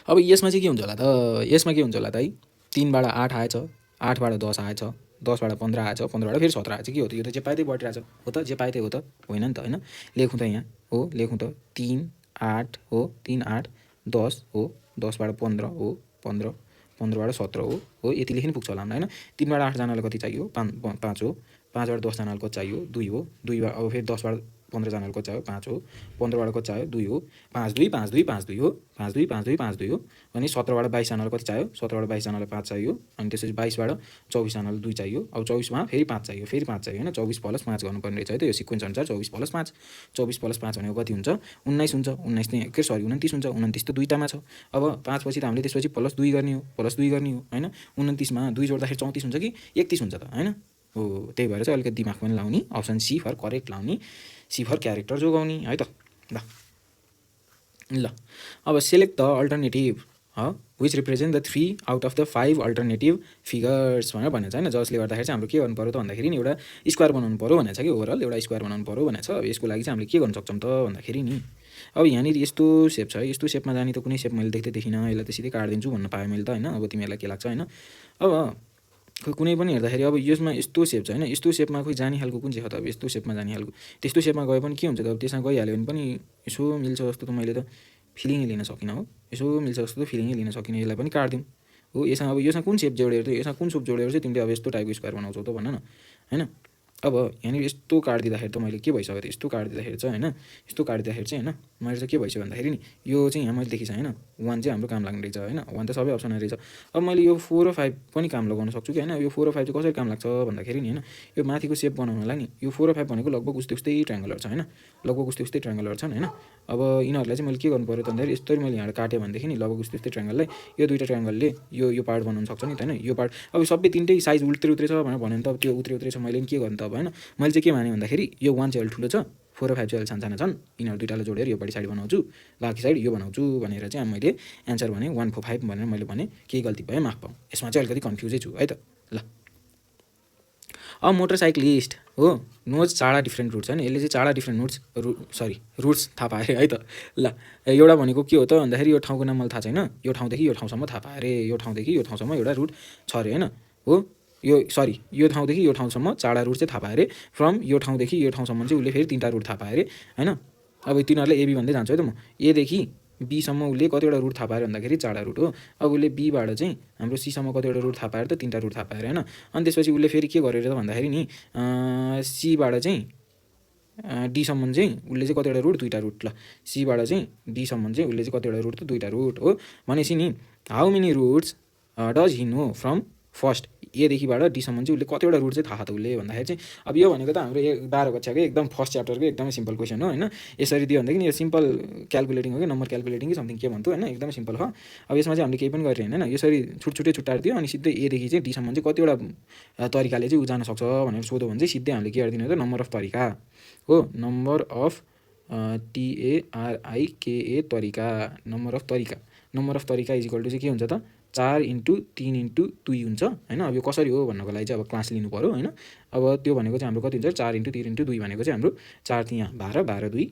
अब यसमा चाहिँ के हुन्छ होला त, यसमा के हुन्छ होला त है, 3बाट 8 आएछ, 8बाट 10 आएछ, 10बाट 15 आएछ, 15बाट फेरि 17 आएछ, के हो त यो त जे पाए त्यही बढिरहेछ हो त, जे पाए त्यही हो त होइन नि त होइन। लेखौँ त यहाँ हो, लेखौँ त 3 8 हो, 3 8 10 हो, 10बाट 15 हो, 15 15बाट 17 हो, यति लेखि पुग्छ होला होइन। 3बाट 8 जनालाई कति चाहियो 5 हो, 5बाट 10 जनालाई कति चाहियो 2 हो, 2 अब फेरि 10बाट 15 जनालाई कति चाहियो 5 हो, 15बाट कति चाहियो 2 हो, 5 2 5 2 5 2 हो, 5 2 5 2 5 2 हो। अनि 17बाट 22 जनालाई कति चाहियो, 17बाट 22 जनालाई 5 चाहियो। अनि त्यसपछि 22बाट 24 जनालाई 2 चाहियो। अब 24मा फेरि 5 चाहियो, फेरि 5 चाहियो होइन। 24 + 5 गर्नुपर्ने रहेछ है त यो सिक्वेन्स अनुसार। 24 + 5, 24 + 5 भनेको कति हुन्छ 19 हुन्छ, 19 चाहिँ के सरी 29 हुन्छ, 29 त दुईटामा छ। अब 5 पछि त हामीले त्यसपछि +2 गर्ने हो, +2 गर्ने हो होइन। 29मा 2 जोड्दाखेरि 34 हुन्छ कि 31 हुन्छ त होइन हो। त्यही भएर चाहिँ अलिकति दिमाग पनि लाउने, अप्सन सी फर करेक्ट लाउने, सी फर क्यारेक्टर जोगाउने है त। ल अब select the alternative which represent the 3 out of the 5 alternative figures भनेर भनेको छ होइन। जसले गर्दाखेरि चाहिँ हाम्रो के गर्नु पऱ्यो त भन्दाखेरि नि एउटा स्क्वायर बनाउनु पऱ्यो भनेको छ कि, ओभरअल एउटा स्क्वायर बनाउनु पऱ्यो भनेको छ। अब यसको लागि चाहिँ हामीले के गर्न सक्छौँ त भन्दाखेरि नि, अब यहाँनिर यस्तो सेप छ, यस्तो सेपमा जाने त कुनै सेप मैले देख्दै देखिनँ, यसलाई त सिधै काटिदिन्छु भन्न पाएँ मैले त होइन। अब तिमीहरूलाई के लाग्छ होइन। अब कुनै पनि हेर्दाखेरि अब यसमा यस्तो सेप छ होइन, यस्तो सेपमा खोइ जाने खालको कुन चाहिँ हो त, अब यस्तो सेपमा जाने खालको, त्यस्तो सेपमा गए पनि के हुन्छ त, अब त्यसमा गइहाल्यो भने पनि यसो मिल्छ जस्तो त मैले त फिलिङै लिन सकिनँ हो, यसो मिल्छ जस्तो त फिलिङै लिन सकिनँ। यसलाई पनि काटिदिउँ हो। यसमा अब यसमा कुन सेप जोडेर चाहिँ, यसमा कुन सेप जोडेर चाहिँ तिमीले अब यस्तो टाइपको स्क्वायर बनाउँछौ त भन न होइन। अब यहाँनिर यस्तो काटिदिँदाखेरि त मैले के भइसक्यो त, यस्तो काटिदिँदाखेरि चाहिँ होइन, यस्तो काटिदिँदाखेरि चाहिँ होइन मैले चाहिँ के भइसक्यो भन्दाखेरि नि यो चाहिँ यहाँ मैले देखिसकेँ होइन, 1 चाहिँ हाम्रो काम लाग्ने रहेछ होइन, 1 त सबै अप्सन रहेछ। अब मैले यो 4 र 5 पनि काम लगाउन सक्छु कि होइन। यो 4 र 5 चाहिँ कसरी काम लाग्छ भन्दाखेरि नि होइन, यो माथिको सेप बनाउनलाई नि यो 4 र 5 भनेको लगभग उस्तै ट्रायङ्गलहरू छ होइन, लगभग उस्तै ट्रायङ्गलहरू छन् होइन। अब यिनीहरूलाई चाहिँ मैले के गर्नु पऱ्यो त भन्दाखेरि यस्तरी मैले यहाँ काटेँ भनेदेखि नि लगभग उस्तै ट्रायङ्गललाई यो दुईवटा ट्रायङ्गलले यो पार्ट बनाउन सक्छ नि त होइन। यो पार्ट अब सबै तिनटै साइज उत्रै छ भनेर भन्यो भने त अब त्यो उत्रै छ, मैले पनि के गर्नु त अब अब हैन। मैले चाहिँ के माने भन्दाखेरि यो 1 चाहिँ अलि ठुलो छ, 4 र 5 चाहिँ अलि सानसाना छन्, यिनीहरू दुईटालाई जोडेर यो पट्टि साइड बनाउँछु, बाँकी साइड यो बनाउँछु भनेर चाहिँ मैले एन्सर भने 1 4 5 भनेर मैले भने केही गल्ती भयो माफ पाऊँ। यसमा चाहिँ अलिकति कन्फ्युजै छु है त। ल अब मोटरसाइक्लिस्ट हो नोज 4 डिफ्रेन्ट रुट्स हैन, यसले चाहिँ 4 डिफ्रेन्ट रुट्स थाहा पाएँ है त। ल एउटा भनेको के हो त भन्दाखेरि यो ठाउँको नाम मलाई थाहा छैन, यो ठाउँदेखि यो ठाउँसम्म थाहा पाएँ अरे, यो ठाउँदेखि यो ठाउँसम्म एउटा रुट छ अरे हैन। हो यो ठाउँदेखि यो ठाउँसम्म 4 रुट चाहिँ थाहा पाएँ अरे, फ्रम यो ठाउँदेखि यो ठाउँसम्म चाहिँ उसले फेरि 3टा रुट थाहा पाएँ अरे हैन। अब तिनीहरूले एबी भन्दै जान्छु है त म, एदेखि बीसम्म उसले कतिवटा रुट थाहा पाएर भन्दाखेरि 4 रुट हो। अब उसले बीबाट चाहिँ हाम्रो सीसम्म कतिवटा रुट थाहा पाएर त 3टा रुट थाहा पाएर हैन। अनि त्यसपछि उसले फेरि के गरेर त भन्दाखेरि नि सीबाट चाहिँ डीसम्म चाहिँ उसले चाहिँ कतिवटा रुट 2टा रुट, ल सीबाट चाहिँ डीसम्म चाहिँ उसले चाहिँ कतिवटा रुट त 2टा रुट हो भनेपछि नि how many routes does he know from first एदेखिबाट डीसम्म चाहिँ उसले कतिवटा रुट चाहिँ थाहा त उसले भन्दाखेरि चाहिँ अब यो भनेको त हाम्रो 12 कक्षाकै एकदम फर्स्ट च्याप्टरकै एकदमै सिम्पल क्वेसन हो हैन। यसरी दियो भनेदेखि यो सिम्पल क्यालकुलेटिङ हो कि नम्बर क्यालकुलेटिङ कि समथिङ के भन्थ्यो हैन, एकदमै सिम्पल हो। अब यसमा चाहिँ हामीले केही पनि गरिरहेन हैन, यसरी छुट्टै छुट्टाएर दियो अनि सिधै एदेखि चाहिँ डीसम्म चाहिँ कतिवटा तरिकाले चाहिँ उ जान सक्छ भनेर सोध्यो भने चाहिँ सिधै हामीले के गरिदिनु त नम्बर अफ तरिका हो, नम्बर अफ TARIKA तरिका, नम्बर अफ तरिका इज इक्वल टु चाहिँ के हुन्छ त 4 × 3 × 2 हुन्छ हैन। अब यो कसरी हो भन्नको लागि चाहिँ अब क्लास लिनु पर्यो हैन। अब त्यो भनेको चाहिँ हाम्रो कति हुन्छ 4 × 3 × 2 भनेको चाहिँ हाम्रो 4 3 12 12 2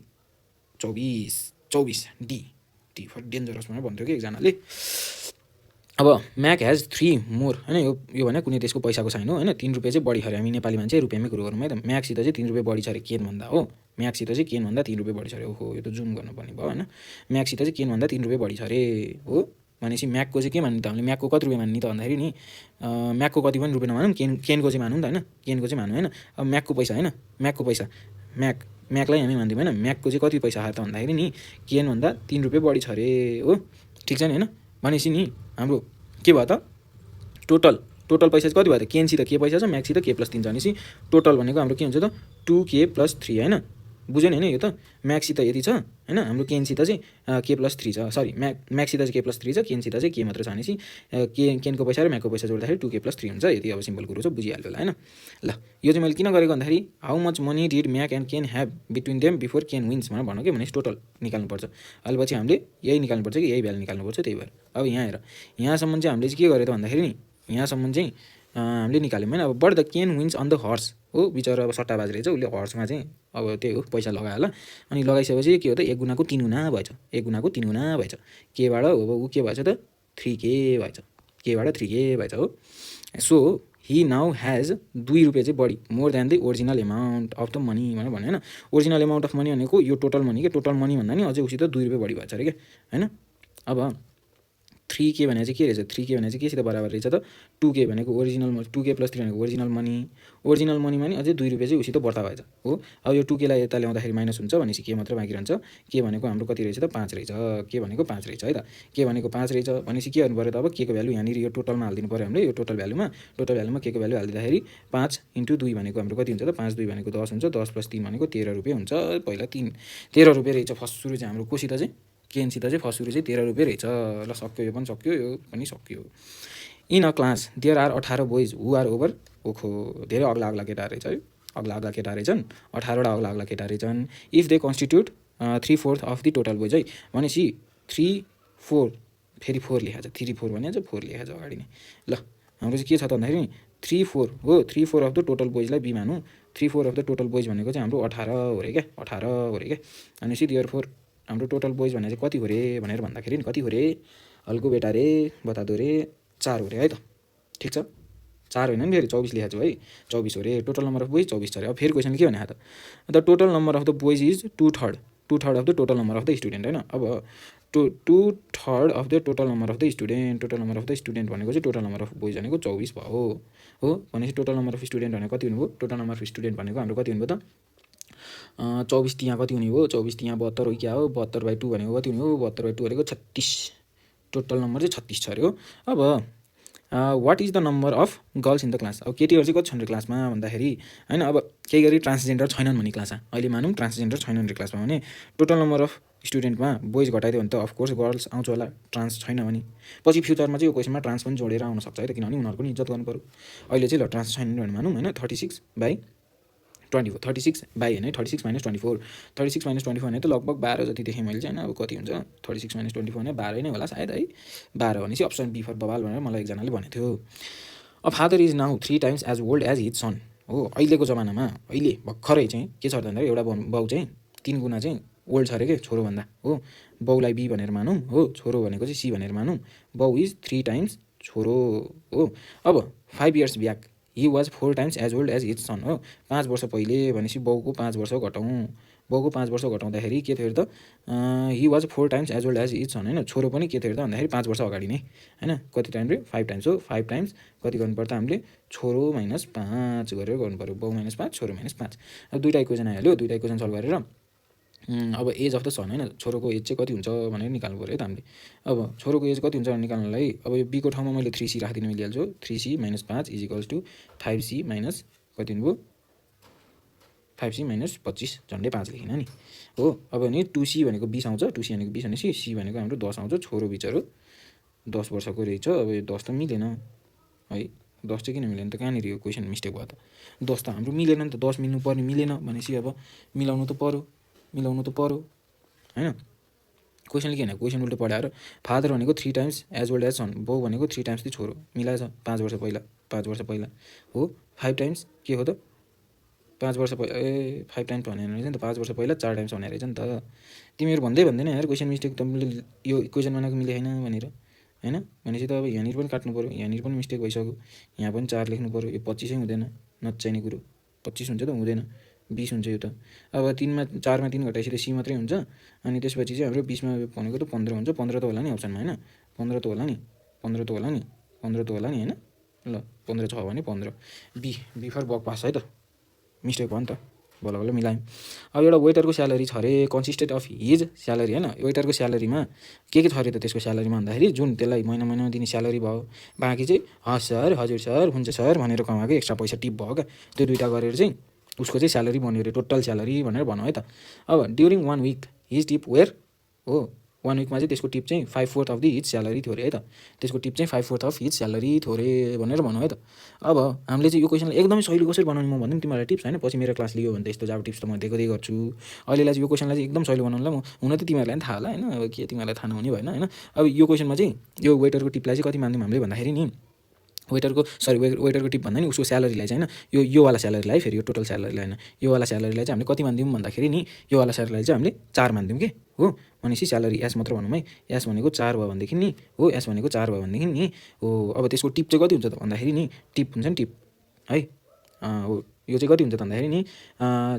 24 डी फर डेन्जरस भनेर भन्थ्यो कि एकजनाले। अब म्याक हेज 3 मोर हैन, यो भने कुनै देशको पैसाको साइन हो हैन। 3 रुपैयाँ चाहिँ बढी छ अरे, हामी नेपाली मान्छे रुपैयाँमै कुरो गरौँ है त। म्याकसित चाहिँ 3 रुपैयाँ बढी छ अरे केन भन्दा हो, म्याकसित चाहिँ केन भन्दा 3 रुपैयाँ बढी छ अरे। ओहो यो त जुम गर्नुपर्ने भयो हैन। म्याकसित चाहिँ केन भन्दा 3 रुपैयाँ बढी छ अरे हो भनेपछि म्याकको चाहिँ के मान्ने त हामीले, म्याकको कति रुपैयाँ मान्ने त भन्दाखेरि नि म्याकको कति पनि रुपैयाँ नमानौँ, केनको चाहिँ मानौँ त हैन, केनको चाहिँ मानौँ हैन। अब म्याकको पैसा हैन, म्याकको पैसा म्याकलाई हामी मान्दिउँ हैन, म्याकको चाहिँ कति पैसा आयो त भन्दाखेरि नि केन भन्दा 3 रुपैयाँ बढी छ अरे हो, ठिक छ नि हैन। भनेपछि नि हाम्रो के भयो त टोटल पैसा चाहिँ कति भयो त, केनसित के पैसा छ म्याकसित के + 3 छ भनेपछि टोटल भनेको हाम्रो के हुन्छ त 2k + 3 हैन। बुझ्यो नि हैन, यो त म्याकसित यति छ हैन, हाम्रो केनसित चाहिँ k + 3 छ, सरी म्याकसित चाहिँ k + 3 छ, केनसित चाहिँ के मात्र छ भनेपछि केनको पैसा र म्याकको पैसा जोड्दाखेरि 2k + 3 हुन्छ। यति अब सिम्पल कुरो छ, बुझिहाल्यो होला हैन। ल यो चाहिँ मैले किन गरेको भन्दाखेरि how much money did Mac and Ken have between them before Ken wins भनेर भन्नु के भनेपछि टोटल निकाल्नुपर्छ। अहिले पछि हामीले यही निकाल्नुपर्छ कि यही भ्यालु निकाल्नुपर्छ, त्यही भएर अब यहाँ हेर यहाँसम्म चाहिँ हामीले चाहिँ के गरेर भन्दाखेरि नि यहाँसम्म चाहिँ हामीले निकाल्यौँ हैन। अब but the Ken wins on the horse हो, बिचरा अब सट्टाबाज रहेछ उसले हर्समा चाहिँ अब त्यही हो पैसा लगायो होला, अनि लगाइसकेपछि के हो त 1 गुणाको 3 गुणा भएछ, 1 गुणाको 3 गुणा भएछ, केबाट अब ऊ के भएछ त 3k भएछ, केबाट 3k भएछ हो। सो ही नाउ हेज 2 रुपैयाँ चाहिँ बढी more than the original amount of the money भनेर भन्यो हैन। ओरिजिनल एमाउन्ट अफ मनी भनेको यो टोटल मनी के, टोटल मनी भन्दा नि अझै उसित 2 रुपैयाँ बढी भएछ अरे के हैन। अब 3k भने चाहिँ के रहेछ, 3k भने चाहिँ केसित बराबर रहेछ त 2k भनेको ओरिजिनल 2k + 3 भनेको ओरिजिनल मनीमा नि अझै 2 रुपैयाँ चाहिँ उसित बढ्ता भएछ हो। अब यो 2k लाई यता ल्याउँदाखेरि माइनस हुन्छ भनेपछि के मात्र बाँकी रहन्छ, के भनेको हाम्रो कति रहेछ त 5 रहेछ, के भनेको 5 रहेछ है त, के भनेको 5 रहेछ भनेपछि के गर्नु पर्यो त अब के को भ्यालु यहाँनिर यो टोटलमा हाल्दिनु पर्यो हामीले, यो टोटल भ्यालुमा के को भ्यालु हाल्दिँदाखेरि 5 × 2 भनेको हाम्रो कति हुन्छ त 5 2 भनेको 10 हुन्छ, 10 + 3 भनेको 13 रुपैयाँ हुन्छ। पहिला 13 रुपैयाँ रहेछ फर्स्ट सुरु चाहिँ हाम्रो कोसित चाहिँ केनसित चाहिँ फर्स्ट सुरु चाहिँ 13 रुपैयाँ रहेछ। ल सक्यो, यो पनि सक्यो, यो पनि सक्यो। In a class there are 18 boys who are over, ओखो धेरै अग्ला केटाहरू रहेछ है, अग्ला केटा रहेछन्, 18वटा अग्ला केटा रहेछन्। If they constitute 3/4 of the total boys है भनेपछि 3 4 फेरि 4 लेखा छ, 3 4 भने चाहिँ 4 लेखा छ अगाडि नै। ल हाम्रो चाहिँ के छ त भन्दाखेरि 3 4 हो, 3 4 अफ द टोटल बोइजलाई बी मानौँ, 3 4 अफ द टोटल बोइज भनेको चाहिँ हाम्रो 18 हो रे क्या, 18 हो रे क्या। भनेपछि देयरफोर हाम्रो टोटल बोइज भने चाहिँ कति हो रे भनेर भन्दाखेरि नि कति हो रे, हल्को बेटा रे बता दो रे 4 हो रे है त, ठिक छ 4 होइन नि फेरि 24 लेखेको छु है, 24 हो रे। टोटल नम्बर अफ बोइज 24 छ अरे। अब फेरि क्वेसनले के भने त the total number of the boys is 2/3 of the total number of the student हैन। अब 2/3 of the total number of the student भनेको चाहिँ टोटल नम्बर अफ बोइज भनेको 24 भयो हो। भनेपछि टोटल नम्बर अफ स्टुडेन्ट भनेको कति हुनुभयो, टोटल नम्बर अफ स्टुडेन्ट भनेको हाम्रो कति हुनुभयो त 24 त्यहाँ कति हुने हो, 24 त्यहाँ 72 हो क्या हो, 72/2 भनेको कति हुने हो, 72/2 भनेको 36, टोटल नम्बर चाहिँ 36 छ अरे हो। अब what is the number of girls in the class, अब केटीहरू चाहिँ कति छन् रे क्लासमा भन्दाखेरि हैन। अब केही गरी ट्रान्सजेन्डर छैनन् भने क्लासमा, अहिले मानौँ ट्रान्सजेन्डर छैनन् रे क्लासमा भने टोटल नम्बर अफ स्टुडेन्टमा बोइज घटाइदियो भने त अफकोर्स गर्ल्स आउँछ होला, ट्रान्स छैन भने पछि फ्युचरमा चाहिँ यो क्वेसनमा ट्रान्स पनि जोडेर आउन सक्छ है त, किनभने उनीहरूको नि इज्जत गर्नु पऱ्यो। अहिले चाहिँ ल ट्रान्स छैनन् भने मानौँ हैन 36/2 24 36 बाई होइन 36 - 24 36 - 24 भने त लगभग 12 जति देखेँ मैले चाहिँ होइन अब कति हुन्छ 36 - 24 भने 12 नै होला सायद है 12 भनेपछि अप्सन बी फर बवाल भनेर मलाई एकजनाले भनेको थियो a father is now 3 times as old as his son हो अहिलेको जमानामा अहिले भर्खरै चाहिँ के छ भन्दाखेरि एउटा बाउ चाहिँ 3 गुणा चाहिँ ओल्ड छ अरे के छोरोभन्दा हो बाउलाई बी भनेर मानौँ हो छोरो भनेको चाहिँ सी भनेर मानौँ बाउ इज 3 टाइम्स छोरो हो अब 5 years back he was 4 times as old as his son हो 5 वर्ष पहिले भनेपछि बाउको 5 वर्ष घटाउँ बाउको 5 वर्ष घटाउँदाखेरि के थियो त he was 4 times as old as his son होइन छोरो पनि के थियो त भन्दाखेरि 5 वर्ष अगाडि नै होइन कति टाइम रे 5 टाइम्स हो 5 टाइम्स कति गर्नु पर्छ हामीले छोरो -5 गरेर गर्नु पऱ्यो बाउ -5 छोरो -5 अब दुईवटा इक्वेसन आइहाल्यो दुईवटा इक्वेसन सल्भ गरेर अब एज अफ द सन होइन छोरोको एज चाहिँ कति हुन्छ भनेर निकाल्नु पऱ्यो है त हामीले अब छोरोको एज कति हुन्छ भनेर निकाल्नलाई अब यो बीको ठाउँमा मैले 3c राखिदिनु मिलिहाल्छु 3c - 5 = 5c माइनस कति हुनुभयो 5c - 25 झन्डै 5 लेखिन नि हो अब नि 2c भनेको 20 आउँछ 2c भनेको 20 भनेपछि c भनेको हाम्रो 10 आउँछ छोरो बिचरो 10 वर्षको रहेछ अब यो 10 त मिलेन है 10 चाहिँ किन मिलेन त कहाँनिर यो क्वेसन मिस्टेक भयो त 10 त हाम्रो मिलेन नि त 10 मिल्नु पर्ने मिलेन भनेपछि अब मिलाउनु त पर्यो होइन क्वेसनले के होइन क्वेसन उल्टो पढाएर फादर भनेको 3 टाइम्स एज ओल्ड एज सन बाउ भनेको 3 टाइम्स चाहिँ छोरो मिलाएछ 5 वर्ष पहिला हो 5 टाइम्स के हो त 5 वर्ष पहिला 5 टाइम्स भनेर रहेछ नि त 5 वर्ष पहिला 4 टाइम्स भनेर रहेछ नि त तिमीहरू भन्दैन यार क्वेसन मिस्टेक तिमीले यो इक्वेसन बनाएको मिले होइन भनेर होइन भनेपछि त अब यहाँनिर पनि काट्नु पऱ्यो यहाँनिर पनि मिस्टेक भइसक्यो यहाँ पनि 4 लेख्नु पऱ्यो यो 25 हुँदैन नचाहिने कुरो 25 हुन्छ त हुँदैन 20 हुन्छ यो त अब 3 मा 4 मा 3 घटाएपछि त सी मात्रै हुन्छ अनि त्यसपछि चाहिँ हाम्रो 20 मा भनेको त 15 हुन्छ 15 त होला नि अप्सनमा होइन 15 त होला नि 15 त होला नि होइन ल 15 छ भने 15 बी फर बक पास है त मिस्टेक भयो नि त बल्ल मिलायौँ अब एउटा वेटरको स्यालेरी छ अरे कन्सिस्टेड अफ हिज स्यालेरी होइन वेटरको स्यालेरीमा के छ अरे त त्यसको स्यालेरीमा भन्दाखेरि जुन त्यसलाई महिना दिने स्यालेरी भयो बाँकी चाहिँ सर हजुर सर हुन्छ सर भनेर कमाएको एक्स्ट्रा पैसा टिप भयो क्या त्यो दुइटा गरेर चाहिँ उसको चाहिँ स्यालेरी बन्यो अरे टोटल स्यालेरी भनेर भनौँ है त अब during 1 week his tip were हो 1 विकमा चाहिँ त्यसको टिप चाहिँ 5/4 अफ द हिज स्यालेरी थियो अरे है त त्यसको टिप चाहिँ 5/4 अफ हिज स्यालेरी थियो अरे भनेर भनौँ है त अब हामीले चाहिँ यो क्वेसनलाई एकदमै सहिलो कसरी बनाउने म भन्दिनँ तिमीहरूलाई टिप्स होइन पछि मेरो क्लास लियो भने त यस्तो जाब टिप्स त म दिएको गर्छु अहिलेलाई चाहिँ यो क्वेसनलाई चाहिँ एकदम सहिलो बनाउनुलाई म हुन त तिमीहरूलाई पनि थाहा होला होइन अब के तिमीहरूलाई थाहा नहुने भएन होइन अब यो क्वेसनमा चाहिँ यो वेटरको टिपलाई चाहिँ कति मान्दिउँ हामीले भन्दाखेरि नि वेटरको टिप भन्दा नि उसको स्यालेरीलाई चाहिँ होइन योवाला स्यालेरीलाई फेरि यो टोटल स्यालेरीलाई होइन योवाला स्यालेरीलाई चाहिँ हामीले कति मान्दिउँ भन्दाखेरि नि योवाला स्यालेरीलाई चाहिँ हामीले 4 मान्दिउँ कि हो भनेपछि स्यालेरी एस मात्र भनौँ है एस भनेको 4 भयो भनेदेखि नि हो एस भनेको 4 भयो भनेदेखि नि हो अब त्यसको टिप चाहिँ कति हुन्छ त भन्दाखेरि नि टिप हुन्छ नि टिप है हो यो चाहिँ कति हुन्छ त भन्दाखेरि नि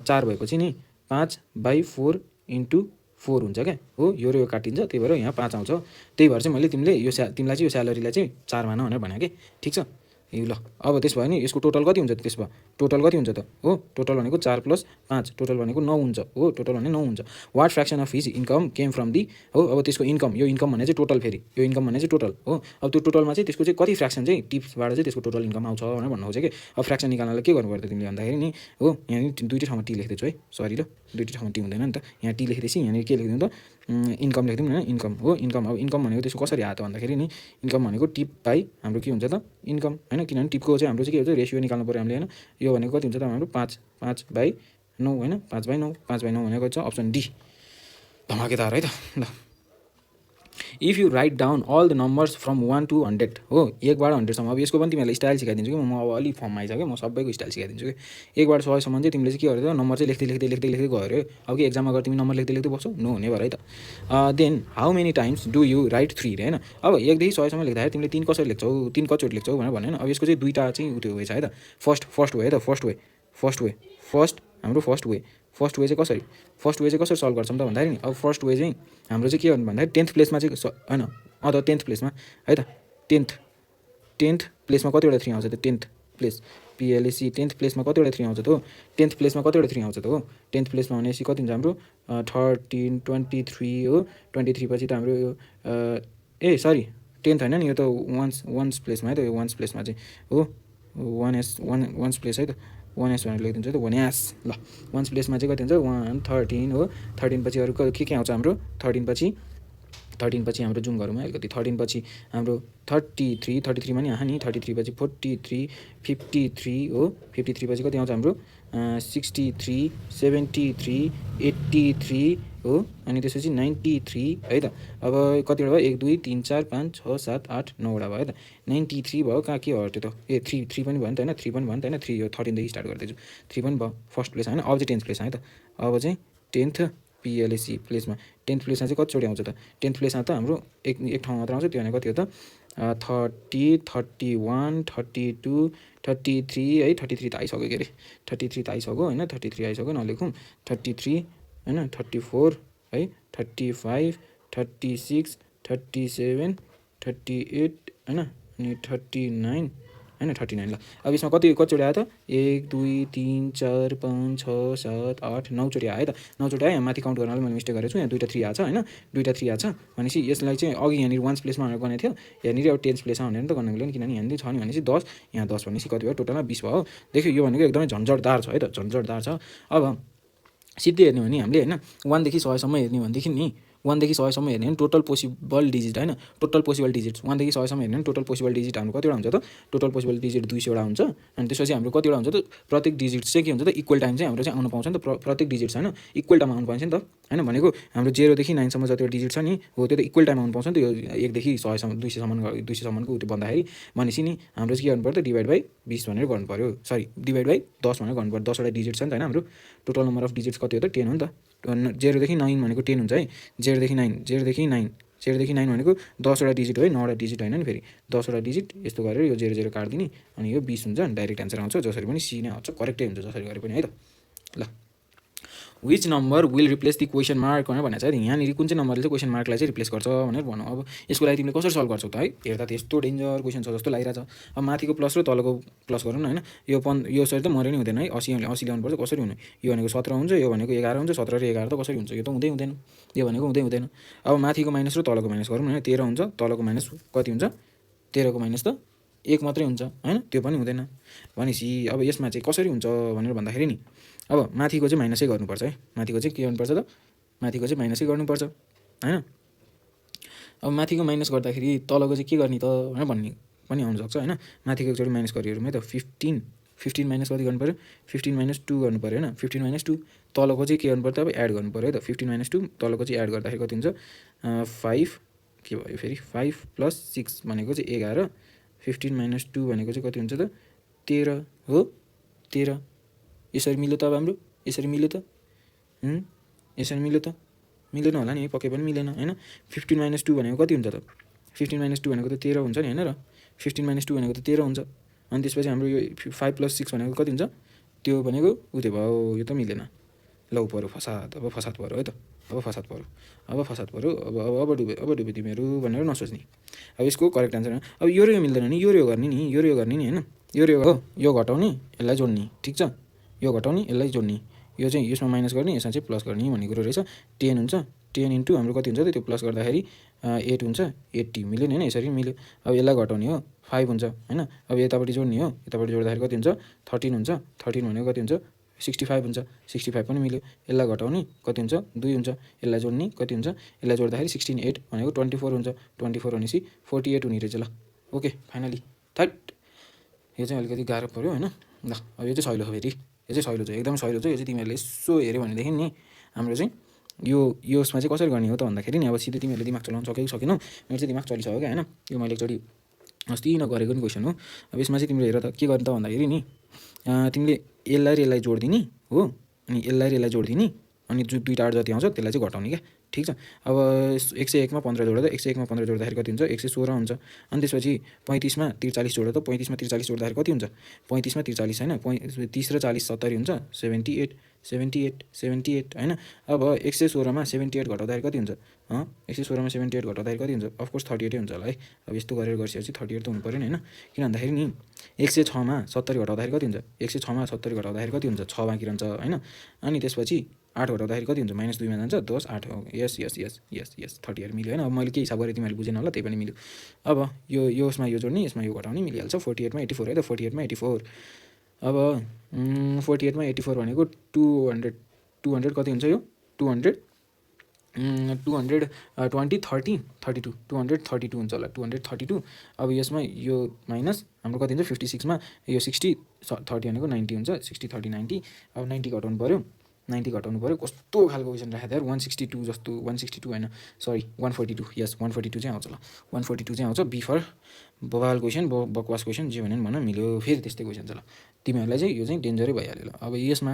4 भएपछि नि 5/4 × 4 हुन्छ क्या हो यो र यो काटिन्छ त्यही भएर यहाँ 5 आउँछ त्यही भएर चाहिँ मैले तिमीलाई चाहिँ यो स्यालेरीलाई चाहिँ 4 मान भनेर भने कि ठिक छ ए ल अब त्यस भयो नि यसको टोटल कति हुन्छ त त्यसमा टोटल कति हुन्छ त हो टोटल भनेको 4 + 5 टोटल भनेको 9 हुन्छ हो टोटल भने 9 हुन्छ what fraction of his income came from the हो अब त्यसको इन्कम यो इन्कम भने चाहिँ टोटल फेरि यो इन्कम भने चाहिँ टोटल हो अब त्यो टोटलमा चाहिँ त्यसको चाहिँ कति फ्र्याक्सन चाहिँ टिप्सबाट चाहिँ त्यसको टोटल इन्कम आउँछ भनेर भन्नु खोज्छ कि अब फ्र्याक्सन निकाल्नलाई के गर्नु पर्छ तिमीले भन्दाखेरि नि हो यहाँ दुईटै ठाउँमा टी लेख्दैछु है सरी ल दुईटै ठाउँमा टी हुँदैन नि त यहाँ टी लेख्दैछु यहाँनिर के लेखिदिउँ त इन्कम लेखिदिउँ न इन्कम हो इन्कम अब इन्कम भनेको त्यसको कसरी आयो त भन्दाखेरि नि इन्कम भनेको टिप बाई हाम्रो के हुन्छ त इन्कम होइन किनभने टिपको चाहिँ हाम्रो चाहिँ के हुन्छ रेसियो निकाल्नु पऱ्यो हामीले होइन यो भनेको कति हुन्छ त हाम्रो 5/9 होइन 5/9 5/9 भनेको छ अप्सन डी धमाकेदार है त ल if you write down all the numbers from 1 to 100 हो 1 बाट 100 सम्म अब यसको पनि तिमीहरूलाई स्टाइल सिकाइदिन्छु कि म अब अलिक फर्ममा आइसक्यो म सबैको स्टाइल सिकाइदिन्छु कि 1 बाट 100 सम्म चाहिँ तिमीले चाहिँ के गर्यो नम्बर चाहिँ लेख्दै गयो अरे अब कि एक्जाममा गएर तिमी नम्बर लेख्दै बस्छौ नहुने भएर है त then how many times do you write 3 होइन अब 1 देखि 100 सम्म लेख्दाखेरि तिमीले 3 कसरी लेख्छौ 3 कतिचोटि लेख्छौ भनेर भन्यो अब यसको चाहिँ दुईटा चाहिँ उयो वे छ है त फर्स्ट वे है त फर्स्ट वे चाहिँ कसरी सल्भ गर्छौँ त भन्दाखेरि नि अब फर्स्ट वे चाहिँ हाम्रो चाहिँ के गर्नु भन्दाखेरि 10th प्लेसमा चाहिँ होइन 10th प्लेसमा है त 10th प्लेसमा कतिवटा 3 आउँछ त 10th प्लेस PLAC 10th प्लेसमा कतिवटा 3 आउँछ त हो 10th प्लेसमा कतिवटा 3 आउँछ त हो 10th प्लेसमा भनेपछि कति हुन्छ हाम्रो 13 23 हो 23 पछि त हाम्रो यो सरी 10th होइन नि यो त वन्स प्लेसमा है त यो वन्स प्लेसमा चाहिँ हो वन्स प्लेस है त 1s भनेर लेखिदिन्छ त 1s ल वन्स प्लेसमा चाहिँ कति हुन्छ 1 13 हो 13 पछि अरू के आउँछ हाम्रो 13 पछि 13 पछि हाम्रो जुम गरौँ है अलिकति 13 पछि हाम्रो 33 मा नि आहा नि 33 पछि 43 53 हो 53 पछि कति आउँछ हाम्रो 63 73 83 हो अनि त्यसपछि 93 है त अब कतिवटा भयो 1 2 3 4 5 6 7 8 9 वटा भयो है त 93 भयो कहाँ के हट्यो त ए 3 पनि भयो नि त हैन 3 पनि भयो नि त हैन 3 यो 13 देखि स्टार्ट गर्दैछु 3 पनि भयो फर्स्ट प्लेस हैन अब चाहिँ 10th प्लेस है त अब चाहिँ 10th PLSC प्लेसमा 10th प्लेसमा चाहिँ कतिचोटि आउँछ त 10th प्लेसमा त हाम्रो एक ठाउँमा मात्र आउँछ त्यो भने कति हो त 30 31 32 33 है 33 त आइसक्यो के अरे 33 त आइसक्यो हैन 33 आइसक्यो नलेखौँ 33 हैन 34 है 35 36 37 38 हैन अनि 39 हैन 39 ल अब यसमा कतिचोटि आयो त 1 2 3 4 5 6 7 8 9 चोटि आयो त 9 चोटि आयो माथि काउन्ट गर्नलाई मैले मिस्टेक गरेको छु यहाँ दुईटा 3 आछ हैन दुईटा 3 आछ भनेपछि यसलाई चाहिँ अघि यहाँनिर 1th प्लेसमा भनेर गनेको थियो यहाँनिर अब 10th प्लेसमा भनेर त गर्न मिल्दैन किनभने यहाँनिर छ नि भनेपछि 10 यहाँ 10 भनेपछि कति भयो टोटलमा 20 भयो देख्यो यो भनेको एकदमै झन्झटदार छ है त झन्झटदार छ अब सिधै हेर्ने हो भने हामीले हैन 1 देखि 100 सम्म हेर्ने भनेदेखि नि 1 देखि 100 सम्म हेर्ने भने टोटल पोसिबल डिजिट हैन टोटल पोसिबल डिजिट्स 1 देखि 100 सम्म हेर्ने भने टोटल पोसिबल डिजिट हाम्रो कतिवटा हुन्छ त टोटल पोसिबल डिजिट 200 वटा हुन्छ अनि त्यसपछि हाम्रो कतिवटा हुन्छ त प्रत्येक डिजिट चाहिँ के हुन्छ त इक्वल टाइम चाहिँ हाम्रो चाहिँ आउन पाउँछ नि त प्रत्येक डिजिट्स हैन इक्वल टाइममा आउन पाउँछ नि त हैन भनेको हाम्रो 0 देखि 9 सम्म जतिवटा डिजिट छ नि हो त्यो त इक्वल टाइममा आउन पाउँछ नि त यो 1 देखि 100 सम्म 200 सम्मको उयो भन्दाखेरि भनेपछि नि हाम्रो चाहिँ के गर्नु पर्यो त डिभाइड बाइ 20 भनेर गर्नु पर्यो सरी डिभाइड बाइ 10 भनेर गर्नु पर्यो 10 वटा डिजिट छ नि त हैन हाम्रो टोटल नम्बर अफ डिजिट्स कति हो त 10 हो नि त 0 देखि 9 भनेको 10 हुन्छ है 0 देखि 9 0 देखि 9 भनेको 10 वटा डिजिट हो है 9 वटा डिजिट हैन नि फेरि 10 वटा डिजिट यस्तो गरेर यो 0 0 काट्दिने अनि यो 20 हुन्छ डाइरेक्ट आन्सर आउँछ जसरी पनि सी नै आउँछ करेक्टै हुन्छ जसरी गरे पनि है त ल which number will replace the question mark भनेर भनेको छ है यहाँनिर कुन चाहिँ नम्बरले चाहिँ क्वेसन मार्कलाई चाहिँ रिप्लेस गर्छ भनेर भनौँ अब यसको लागि तिमीले कसरी सल्भ गर्छौ त है हेर्दा त यस्तो डेन्जर क्वेसन छ जस्तो लागिरहेछ अब माथिको प्लस र तलको प्लस गरौँ न हैन यो सरी त मरे नै हुँदैन है 80 ल्याउनुपर्छ कसरी हुने यो भनेको 17 हुन्छ यो भनेको 11 हुन्छ 17 र 11 त कसरी हुन्छ यो त हुँदैन यो भनेको हुँदैन अब माथिको माइनस र तलको माइनस गरौँ न 13 हुन्छ तलको माइनस कति हुन्छ 13 को माइनस त 1 मात्रै हुन्छ हैन त्यो पनि हुँदैन भनेपछि अब यसमा चाहिँ कसरी हुन्छ भनेर भन्दाखेरि नि अब माथिको चाहिँ माइनसै गर्नुपर्छ है माथिको चाहिँ के गर्नुपर्छ त माथिको चाहिँ माइनसै गर्नुपर्छ हैन अब माथिको माइनस गर्दाखेरि तलको चाहिँ के गर्ने त भनेर भन्ने पनि आउन सक्छ हैन माथिको एकचोटि माइनस गरिहेरौँ है त 15 माइनस कति गर्नु पर्यो 15 माइनस 2 गर्नु पर्यो हैन 15 माइनस 2 तलको चाहिँ के गर्नु पर्यो त अब एड गर्नु पर्यो है त 15 माइनस 2 तलको चाहिँ एड गर्दाखेरि कति हुन्छ 5 के भयो फेरि 5 प्लस 6 भनेको चाहिँ 11 15 माइनस 2 भनेको चाहिँ कति हुन्छ त 13 हो 13 यसरी मिल्यो त अब हाम्रो यसरी मिल्यो त यसरी मिल्यो त मिलेन होला नि पक्कै पनि मिलेन हैन 15 माइनस 2 भनेको कति हुन्छ त 15 माइनस 2 भनेको त 13 हुन्छ नि हैन र 15 माइनस 2 भनेको त 13 हुन्छ अनि त्यसपछि हाम्रो यो 5 प्लस 6 भनेको कति हुन्छ त्यो भनेको उतै भयो यो त मिलेन लौ पर्यो फसाद अब फसाद पर्यो है त अब फसाद पर्यो अब डुबे तिमीहरू भनेर नसोच्ने अब यसको करेक्ट आन्सर अब यो र यो मिल्दैन नि यो गर्ने नि यो र यो गर्ने नि हैन यो र यो हो यो घटाउने यसलाई जोड्ने ठीक छ यो घटाउने यसलाई जोड्ने यो चाहिँ यसमा माइनस गर्ने यसमा चाहिँ प्लस गर्ने भन्ने कुरो रहेछ 10 हुन्छ 10 इन्टु हाम्रो कति हुन्छ त त्यो प्लस गर्दाखेरि 8 हुन्छ 80 मिल्यो नि हैन यसरी मिल्यो अब यसलाई घटाउने हो 5 हुन्छ हैन अब यतापट्टि जोड्ने हो यतापट्टि जोड्दाखेरि कति हुन्छ 13 हुन्छ 13 भनेको कति हुन्छ 65 हुन्छ 65 पनि मिल्यो यसलाई घटाउने कति हुन्छ 2 हुन्छ यसलाई जोड्ने कति हुन्छ यसलाई जोड्दाखेरि 16 8 भनेको 24 हुन्छ 24 भनेपछि 48 हुने रहेछ ल ओके फाइनली थट यो चाहिँ अलिकति गाह्रो पर्यो हैन ल अब यो चाहिँ सहिलो हो फेरि यो चाहिँ सहिलो छ एकदम सहिलो छ यो चाहिँ तिमीहरूले यसो हेऱ्यो भनेदेखि नि हाम्रो चाहिँ यसमा चाहिँ कसरी गर्ने हो त भन्दाखेरि नि अब सिधै तिमीहरूले दिमाग चलाउन सक्यौ सकेनौ मेरो चाहिँ दिमाग चलिसक्यो क्या हैन यो मैले एकचोटि अस्ति नगरेको नि क्वेसन हो अब यसमा चाहिँ तिमीले हेर त के गर्ने त भन्दाखेरि नि तिमीले यसलाई र यसलाई जोड्दिने हो अनि यसलाई र यसलाई जोड्दिने अनि जो दुईटा आठ जति आउँछ त्यसलाई चाहिँ घटाउने क्या ठीक छ अब 101 मा 15 जोड्दा 101 मा 15 जोड्दाखेरि कति हुन्छ 116 हुन्छ अनि त्यसपछि 35 मा 43 जोड्दा त 35 मा 43 जोड्दाखेरि कति हुन्छ 35 मा 43 हैन 30 र 40 70 हुन्छ 78 हैन अब 116 मा 78 घटाउँदाखेरि कति हुन्छ 116 मा 78 घटाउँदाखेरि कति हुन्छ अफ कोर्स 38 हुन्छ होला है अब यस्तो गरेर गर्छपछि 38 त हुनु पर्यो नि हैन किन भन्दाखेरि नि 106 मा 70 घटाउँदाखेरि कति हुन्छ 106 मा 70 घटाउँदाखेरि कति हुन्छ 6 बाँकी रहन्छ हैन अनि त्यसपछि 8 घटाउँदाखेरि कति हुन्छ -2 मा जान्छ 10 8 यस 38 मिल्यो हैन अब मैले के हिसाब गरेँ तिमीहरूले बुझेन होला त्यही पनि मिल्यो अब यसमा यो जोड्ने यसमा यो घटाउने मिलिहाल्छ 48 मा 84 है त 48 मा 84 अब 48 मा 84 भनेको 200 कति हुन्छ यो 200 200 20 30 32 232 हुन्छ होला 232। अब यसमा यो माइनस हाम्रो कति हुन्छ 56मा यो 60 30 भनेको 90 हुन्छ 60 30 90। अब 90 घटाउनु पऱ्यो 90 घटाउनु पऱ्यो। कस्तो खालको क्वेसन राखेको थियो 162 जस्तो 162 होइन सरी 142 यस 142 चाहिँ आउँछ ल 142 चाहिँ आउँछ। बी फर बवाल क्वेसन बकवास क्वेसन जे भने भन मिल्यो फेरि त्यस्तै क्वेसन छ ल तिमीहरूलाई चाहिँ यो चाहिँ डेन्जरै भइहाल्यो ल। अब यसमा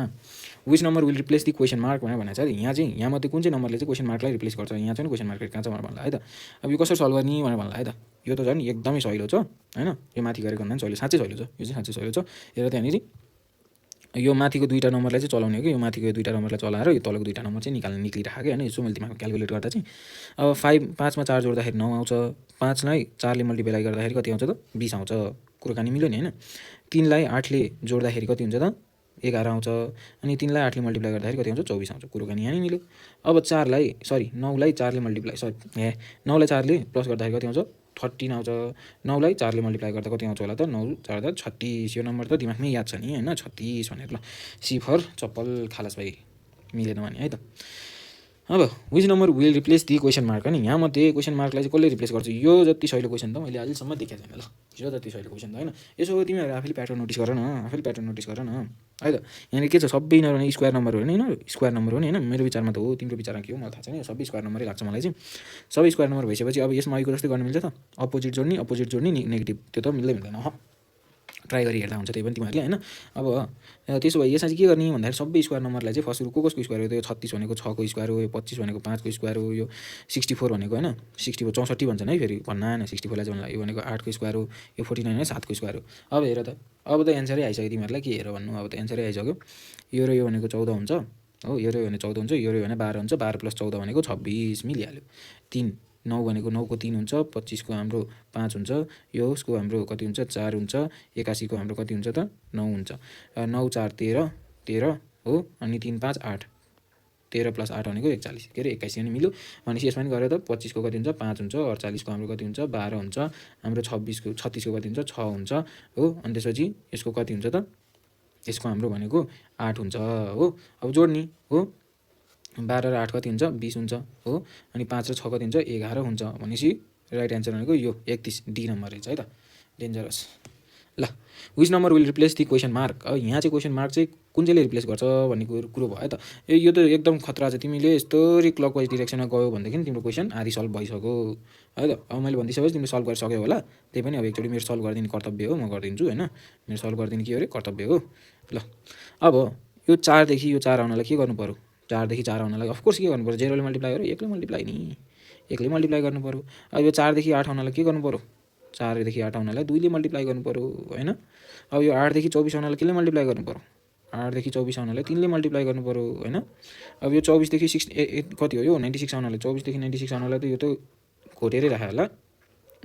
which number will replace the question mark भनेर भनेको छ यहाँ चाहिँ यहाँ मात्रै कुन चाहिँ नम्बरले चाहिँ क्वेसन मार्कलाई रिप्लेस गर्छ यहाँ चाहिँ क्वेसन मार्क कहाँ छ भनेर भन्ला है त। अब यो कसरी सल्भ गर्ने भनेर भन्ला है त। यो त झन् एकदमै सहिलो छ होइन यो माथि गरेको भन्दा पनि सहिलो साँच्चै सहिलो छ यो चाहिँ साँच्चै सहिलो छ। हेर त्यहाँनिर यो माथिको दुईवटा नम्बरलाई चाहिँ चलाउने हो कि यो माथिको दुईवटा नम्बरलाई चलाएर यो तलको दुईवटा नम्बर चाहिँ निक्लिराखेको होइन यसो मैले दिमागमा क्यालकुलेट गर्दा चाहिँ अब 5मा 4 जोड्दाखेरि 9 आउँछ 5लाई 4ले मल्टिप्लाई गर्दाखेरि कति आउँछ त 20 आउँछ कुराकानी मिल्यो नि होइन। 3लाई 8ले जोड्दाखेरि कति हुन्छ त 11 आउँछ अनि 3लाई 8ले मल्टिप्लाई गर्दाखेरि कति आउँछ 24 आउँछ कुराकानी यहाँ नि मिल्यो। अब 9लाई 4ले मल्टिप्लाई 9लाई 4ले प्लस गर्दाखेरि कति आउँछ 13 आउँछ। 9लाई 4ले मल्टिप्लाई गर्दा कति आउँछ होला त 9 4 36 यो नम्बर त दिमागमै याद छ नि होइन 36 भनेर ल सी फर चप्पल खालास भाइ मिलेन भने है त। अब which number will replace the question mark नि यहाँ मात्रै क्वेसन मार्कलाई चाहिँ कसले रिप्लेस गर्छ यो जति सहिलो क्वेसन त मैले अहिलेसम्म देखेको छैन ल यो जति सहिलो क्वेसन त होइन। यसो तिमीहरू आफैले प्याटर्न नोटिस गर न आफैले प्याटर्न नोटिस गर न है त। यहाँनिर के छ सबै यिनीहरू स्क्वायर नम्बर हो नि होइन स्क्वायर नम्बर हो नि होइन मेरो विचारमा त हो तिम्रो विचारमा के हो मलाई थाहा छैन सबै स्क्वायर नम्बरै लाग्छ मलाई चाहिँ। सबै स्क्वायर नम्बर भइसकेपछि अब यसमा अहिलेको जस्तै गर्न मिल्छ त अपोजिट जोड्ने नेगेटिभ त्यो त मिल्दैन ट्राई गरी हेर्दा हुन्छ त्यही पनि तिमीहरूले होइन। अब त्यसो भए यसमा चाहिँ के गर्ने भन्दाखेरि सबै स्क्वायर नम्बरलाई चाहिँ फर्स्ट सुरु कसको स्क्वायर हो त्यो 36 भनेको 6को स्क्वायर हो यो 25 भनेको 5को स्क्वायर हो यो 64 भनेको होइन 64 64 भन्छन् है फेरि भन्न आएन 64लाई चाहिँ यो भनेको 8को स्क्वायर हो यो 49 है 7को स्क्वायर हो। अब हेर त अब त एन्सरै आइसक्यो तिमीहरूलाई के हेर भन्नु अब त एन्सरै आइसक्यो यो र यो भनेको 14 हुन्छ हो यो र यो भने 14 हुन्छ यो र यो भने 12 हुन्छ 12 + 14 भनेको 26 मिलिहाल्यो। 3 9 भनेको 9को 3 हुन्छ 25को हाम्रो 5 हुन्छ यो उसको हाम्रो कति हुन्छ 4 हुन्छ 81को हाम्रो कति हुन्छ त 9 हुन्छ 9 4 13 13 हो अनि 3 5 8 13 + 8 भनेको 41 के अरे 21 नि मिल्यो। भनेपछि यसमा पनि गऱ्यो त 25को कति हुन्छ 5 हुन्छ 48को हाम्रो कति हुन्छ 12 हुन्छ हाम्रो 26को 36को कति हुन्छ 6 हुन्छ हो अनि त्यसपछि यसको कति हुन्छ त यसको हाम्रो भनेको 8 हुन्छ हो। अब जोड्ने हो 12 र 8 कति हुन्छ 20 हुन्छ हो अनि 5 र 6 कति हुन्छ 11 हुन्छ भनेपछि राइट एन्सर भनेको यो 31 डी नम्बर रहेछ है त डेन्जरस। ल which number will replace the question mark अब यहाँ चाहिँ क्वेसन मार्क चाहिँ कुन चाहिँले रिप्लेस गर्छ भन्ने कुरो भयो है त। यो त एकदम खतरा छ तिमीले यस्तरी क्लकवाइज डिरेक्सनमा गयो भनेदेखि तिम्रो क्वेसन आधी सल्भ भइसक्यो है त। अब मैले भनिदिइसकेपछि तिमीले सल्भ गरिसक्यो होला त्यही पनि अब एकचोटि मेरो सल्भ गरिदिने कर्तव्य हो म गरिदिन्छु होइन मेरो सल्भ गरिदिने के अरे कर्तव्य हो। ल अब यो 4देखि यो 4 आउनलाई के गर्नु पऱ्यो 4देखि 4 आउनलाई अफकोर्स के गर्नु पऱ्यो 0ले मल्टिप्लाई गरेर एक्लै मल्टिप्लाई नि एक्लै मल्टिप्लाई गर्नु पऱ्यो। अब यो 4देखि 8 आउनलाई के गर्नु पऱ्यो 4देखि 8 आउनलाई 2ले मल्टिप्लाई गर्नु पऱ्यो होइन। अब यो 8देखि 24 आउनलाई केले मल्टिप्लाई गर्नु पऱ्यो 8देखि 24 आउनलाई 3ले मल्टिप्लाई गर्नु पऱ्यो होइन। अब यो 24देखि 6 कति हो यो 96 आउनलाई 24देखि 96 आउनलाई त यो त घोटेरै राख्यो होला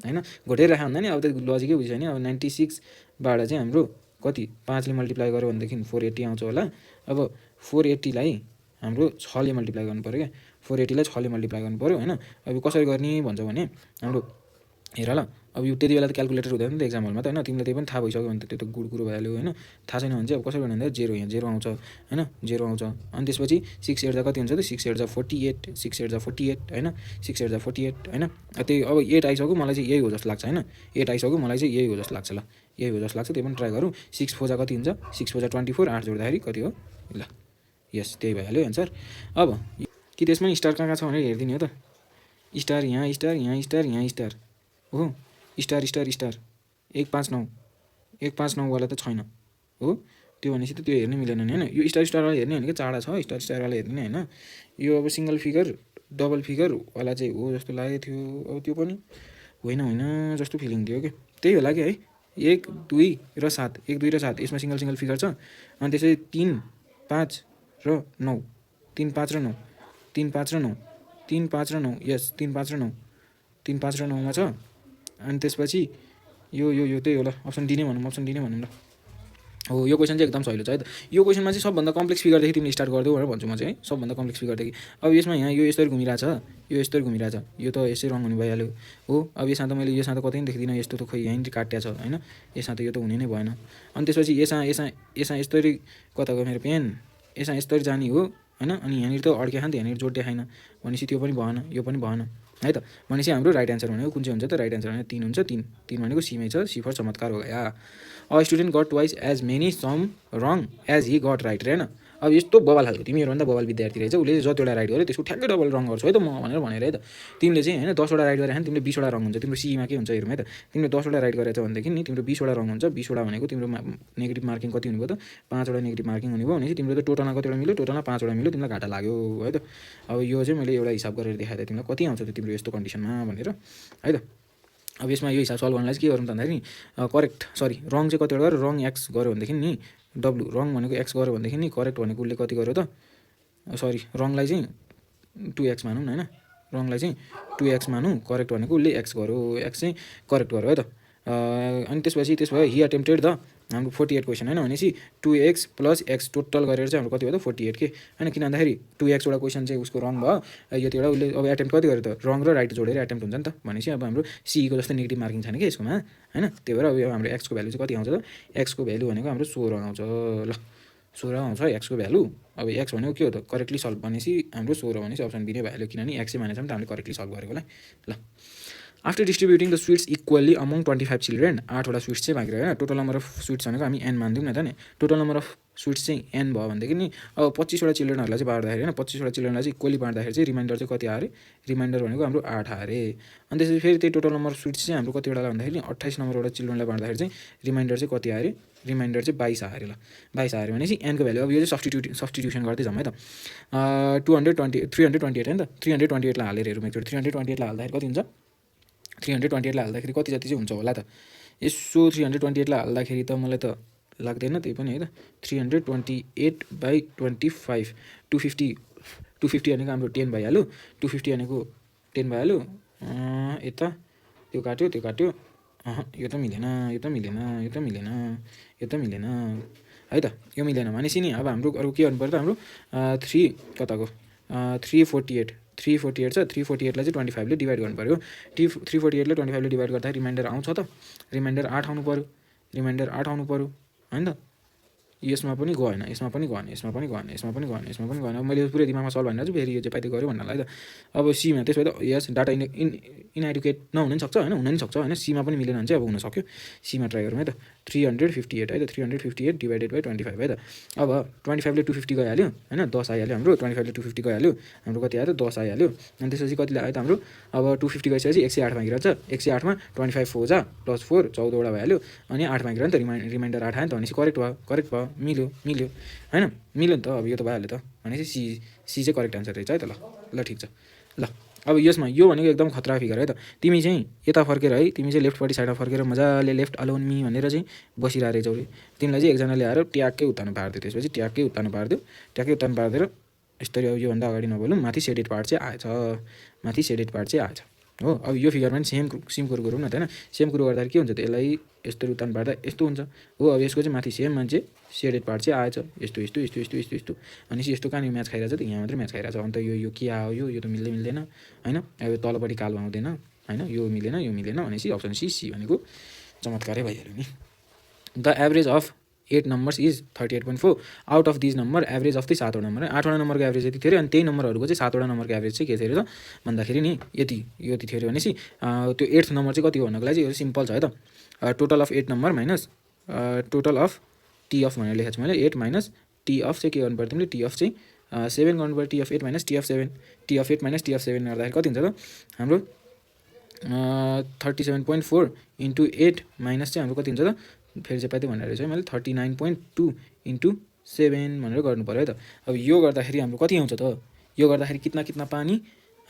होइन घोटेरै राख्यो भन्दा नि अब त लजिकै बुझ्छ नि अब 96बाट चाहिँ हाम्रो कति 5ले मल्टिप्लाई गर्यो भनेदेखि 480 आउँछ होला। अब 480लाई हाम्रो 6ले मल्टिप्लाई गर्नु पऱ्यो क्या 480लाई 6ले मल्टिप्लाई गर्नु पऱ्यो होइन। अब यो कसरी गर्ने भन्छ भने हाम्रो हेर ल अब यो त्यति बेला त क्यालकुलेटर हुँदैन नि त एक्जाम हलमा त होइन तिमीलाई त्यही पनि थाहा भइसक्यो भने त त्यो त गुड कुरो भइहाल्यो होइन। थाहा छैन भने चाहिँ अब कसरी गर्ने भन्दा 0 यहाँ 0 आउँछ होइन 0 आउँछ अनि त्यसपछि 6 8 कति हुन्छ त 6 8 48 6 8 48 होइन 6 8 48 होइन। त्यही अब 8 आइसक्यो मलाई चाहिँ यही हो जस्तो लाग्छ होइन 8 आइसक्यो मलाई चाहिँ यही हो जस्तो लाग्छ ल यही हो जस्तो लाग्छ त्यही पनि ट्राई गरौँ 6 4 कति हुन्छ 6 4 24 8 जोड्दाखेरि कति हो ल यस त्यही भइहाल्यो एन्सर। अब कि त्यसमा स्टार कहाँ छ भनेर हेरिदिने हो त स्टार यहाँ स्टार यहाँ स्टार यहाँ स्टार हो स्टार स्टार स्टार 159 159 वाला त छैन हो त्यो भनेपछि त त्यो हेर्नै मिलेन नि होइन। यो स्टार स्टारवाला हेर्ने भनेको चाडा छ स्टार स्टारवाला हेर्ने होइन। यो अब सिङ्गल फिगर डबल फिगरवाला चाहिँ हो जस्तो लागेको थियो अब त्यो पनि होइन जस्तो फिलिङ थियो कि त्यही होला कि है 1 2 र 7 1 2 र 7 यसमा सिङ्गल फिगर छ अनि त्यसपछि 3 5 र 9 3 5 र 9 3 5 र 9 3 5 र 9 यस 3 5 र 9 3 5 र 9मा छ अनि त्यसपछि यो त्यही होला अप्सन डी नै भनौँ ल हो यो क्वेसन चाहिँ एकदम सहिलो छ है त। यो क्वेसनमा चाहिँ सबभन्दा कम्प्लेक्स फिगरदेखि तिमीले स्टार्ट गरिदेऊ भनेर भन्छु म चाहिँ है सबभन्दा कम्प्लेक्स फिगरदेखि। अब यसमा यहाँ यो यस्तरी घुमिरहेछ यो यस्तरी घुमिरहेछ यो त यसै रङ हुने भइहाल्यो हो। अब यसमा त मैले यसमा त कतै पनि देख्दिनँ यस्तो त खोइ यहीँ काटिया छ होइन यसमा त यो त हुने नै भएन। अनि त्यसपछि यसमा यस्तरी कता गयो मेरो पेन यसमा यस्तरी जाने हो हैन। अनि यहाँनिर त अड्क्या नि त, यहाँनिर जोड देखाएन भनेपछि त्यो पनि भएन, यो पनि भएन है त। भनेपछि हाम्रो राइट एन्सर भनेको कुन चाहिँ हुन्छ त? राइट एन्सर भनेको 3 हुन्छ। 3 भनेको सीमै छ, सी फर चमत्कार हो गया। A student got twice as many sum wrong as he got right रे हैन। अब यस्तो बवाल खालको तिमीहरूभन्दा बवाल विद्यार्थी रहेछ, उसले जतिवटा राइट गर्यो त्यसको ठ्याक्कै डबल रङ गर्छौ है त म भनेर है त। तिमीले चाहिँ हैन 10 वटा राइट गरेर तिमीले 20 वटा रङ हुन्छ, तिम्रो सीमा के हुन्छ हेरौँ है त। तिमीले 10 वटा राइट गरेछ भनेदेखि नि तिम्रो 20 वटा रङ हुन्छ। 20 वटा भनेको तिम्रो नेगेटिभ मार्किङ कति हुनुभयो त? 5 वटा नेगेटिभ मार्किङ हुनुभयो भनेपछि तिम्रो त टोटलमा कतिवटा मिल्यो? टोटलमा 5 वटा मिल्यो, तिमीलाई घाटा लाग्यो है त। अब यो चाहिँ मैले एउटा हिसाब गरेर देखाएँ तिमीलाई कति आउँछ त तिम्रो यस्तो कन्डिसनमा भनेर है त। अब यसमा यो हिसाब सल्भ गर्नलाई चाहिँ के गरौँ त भन्दाखेरि करेक्ट रङ चाहिँ कतिवटा गर्यो? रङ एक्स गर्यो भनेदेखि नि डब्लु रङ भनेको एक्स गर्यो भनेदेखि नि करेक्ट भनेको उसले कति गर्यो त? रङलाई चाहिँ 2x मानौँ न हैन। रङलाई चाहिँ 2x मानौँ, करेक्ट भनेको उसले एक्स गर्यो, एक्स चाहिँ करेक्ट गर्यो है त। अनि त्यसपछि त्यसो भए हि अटेम्प्टेड द हाम्रो 48 क्वेसन हैन। भनेपछि 2x + x टोटल गरेर चाहिँ हाम्रो कति भयो त? 48 के हैन। किन भन्दाखेरि 2x वटा क्वेसन चाहिँ उसको रङ भयो, यतिवटा उसले अब एटेम्प्ट कति गर्यो त? रङ र राइट जोडेर एटेम्प्ट हुन्छ नि त। भनेपछि अब हाम्रो सीको जस्तो नेगेटिभ मार्किङ छैन कि यसकोमा हैन। त्यही भएर अब हाम्रो x को भ्यालु चाहिँ कति आउँछ त? x को भ्यालु भनेको हाम्रो 16 आउँछ। ल 16 आउँछ x को भ्यालु। अब x भनेको के हो त? करेक्टली सल्भ भनेपछि हाम्रो 16 भनेपछि अप्सन बी नै भइहाल्यो, किनभने x मानेछ भने त हामीले करेक्टली सल्भ गरेकोलाई। ल after distributing the sweets equally among 25 children, 8 वटा स्विट्स चाहिँ बाँकी रह्यो हैन। टोटल नम्बर अफ स्विट्स भनेको हामी n मानिदिउँ न त नि। टोटल नम्बर अफ स्विट्स चाहिँ n भयो भनेदेखि नि अब 25 वटा चिल्ड्रेनहरूलाई चाहिँ बाँड्दाखेरि हैन, 25 वटा चिल्ड्रेनलाई चाहिँ इक्वली बाँड्दाखेरि चाहिँ रिमाइन्डर चाहिँ कति आयो अरे? रिमाइन्डर भनेको हाम्रो 8 आयो अरे। अनि त्यसपछि फेरि त्यही टोटल नम्बर अफ स्विट्स चाहिँ हाम्रो कतिवटा भन्दाखेरि 28 नम्बरवटा चिल्ड्रेनलाई बाँड्दाखेरि चाहिँ रिमाइन्डर चाहिँ कति आयो अरे? रिमाइन्डर चाहिँ 22 आयो अरे। ल 22 आयो अरे भनेपछि n को भ्यालु अब यो चाहिँ सब्स्टिट्युसन गर्दै जाउँ है त। 328 हैन त। 328 लाई हालेर हेरौँ एकचोटि। 328 लाई हाल्दाखेरि कति हुन्छ? 328 लाई हाल्दाखेरि कति जति चाहिँ हुन्छ होला त? यसो 328 लाई हाल्दाखेरि त मलाई त लाग्दैन त्यही पनि है त। 328/25 250 भनेको हाम्रो 10 भइहाल्यो। 250 भनेको 10 भइहाल्यो। यता त्यो काट्यो यो त मिलेन, यो त मिलेन, यो त मिलेन, यो त मिलेन है त। यो मिलेन भनेपछि नि अब हाम्रो अरु के गर्नु पर्यो त? हाम्रो 3 कताको 348 छ। 348 लाई चाहिँ 25 ले डिभाइड गर्नु पर्यो। 348 लाई 25 ले डिभाइड गर्दा रिमाइन्डर आउँछ त? रिमाइन्डर 8 आउनु पर्यो, रिमाइन्डर 8 आउनु पर्यो हैन त। यसमा पनि गएन, यसमा पनि गएन, यसमा पनि गएन, यसमा पनि गएन, यसमा पनि गएन। अब मैले पुरै दिमागमा सल्भ भनेर चाहिँ फेरि यो चाहिँ पाइदै गऱ्यो भन्नलाई त। अब सीमा त्यसो भए त यस डाटा इनएडुकेट नहुन नि सक्छ हैन, हुन नि सक्छ हैन। सीमा पनि मिलेन भने चाहिँ अब हुन सक्यो। सीमा ट्राई गरौँ है त। 358 है त। 358 डिभाइडेड बाइ 25 है त। अब 25 ले 250 गइहाल्यो हैन, 10 आइहाल्यो हाम्रो। 25 ले 250 गइहाल्यो, हाम्रो कति आयो त? 10 आइहाल्यो। अनि त्यसपछि कति आयो त हाम्रो? अब 250 गइसकेपछि 108 बाँकी रहन्छ। 108 मा 25 4 जा + 4 14 वटा भइहाल्यो। अनि 8 बाँकी रह्यो नि त। रिमाइन्डर 8 आयो नि त। भनेपछि करेक्ट भयो, मिल्यो हैन, मिल्यो नि त। अब यो त भइहाल्यो त। भनेपछि सी चाहिँ करेक्ट आन्सर रहेछ है त। ल ठिक छ। ल अब यसमा यो भनेको एकदम खतरा फिगर है त। तिमी चाहिँ यता फर्केर है, तिमी चाहिँ लेफ्टपट्टि साइडमा फर्केर मजाले लेफ्ट अलोन मी भनेर चाहिँ बसिरहेको रहेछौ रे। तिमीलाई चाहिँ एकजनाले आएर ट्याक्कै उत्तानो पारिदियो। त्यसपछि ट्याक्कै उत्तानो पारिदिएर यसरी अब योभन्दा अगाडि नबोलौँ, माथि सेडेड पार्ट चाहिँ आएछ, माथि सेडेड पार्ट चाहिँ आएछ हो। अब यो फिगरमा पनि सेम कुरो गरौँ न त हैन। सेम कुरो गर्दाखेरि के हुन्छ त? यसलाई यस्तो उत्तानो पार्दा यस्तो हुन्छ हो। अब यसको चाहिँ माथि सेम मान्छे सेडेड पार्ट चाहिँ आएछ, यस्तो भनेपछि यस्तो कहाँनिर म्याच खाइरहेछ त? यहाँ मात्रै म्याच खाइरहेछ। अन्त यो के आयो? यो त मिल्दैन हैन। अब तलपट्टि कालो आउँदैन हैन, यो मिलेन भनेपछि अप्सन सी भनेको चमत्कारै भइहाल्यो नि। The average of 8 numbers is 38.4। Out of these number average of 7 वटा नम्बर, 8 वटा नम्बरको एभरेज यति थियो अनि त्यही नम्बरहरूको चाहिँ 7 वटा नम्बरको एभरेज चाहिँ के थियो त भन्दाखेरि नि यति थियो भनेपछि त्यो 8th नम्बर चाहिँ कति हो भन्नको लागि चाहिँ यो सिम्पल छ है त। Total of 8 number minus total of T of भनेर लेखेको छु मैले। 8 माइनस टी अफ चाहिँ के गर्नु पर्यो तिमीले? टी अफ चाहिँ 7 गर्नु पर्यो। T of 8 minus T of 7, T of 8 minus T of 7 गर्दाखेरि कति हुन्छ त हाम्रो? 37.4 × 8 माइनस चाहिँ हाम्रो कति हुन्छ त? फेरि चाहिँ पाइदियो भनेर चाहिँ मैले 39.2 × 7 भनेर गर्नु पर्यो है त। अब यो गर्दाखेरि हाम्रो कति आउँछ त? यो गर्दाखेरि कितना पानी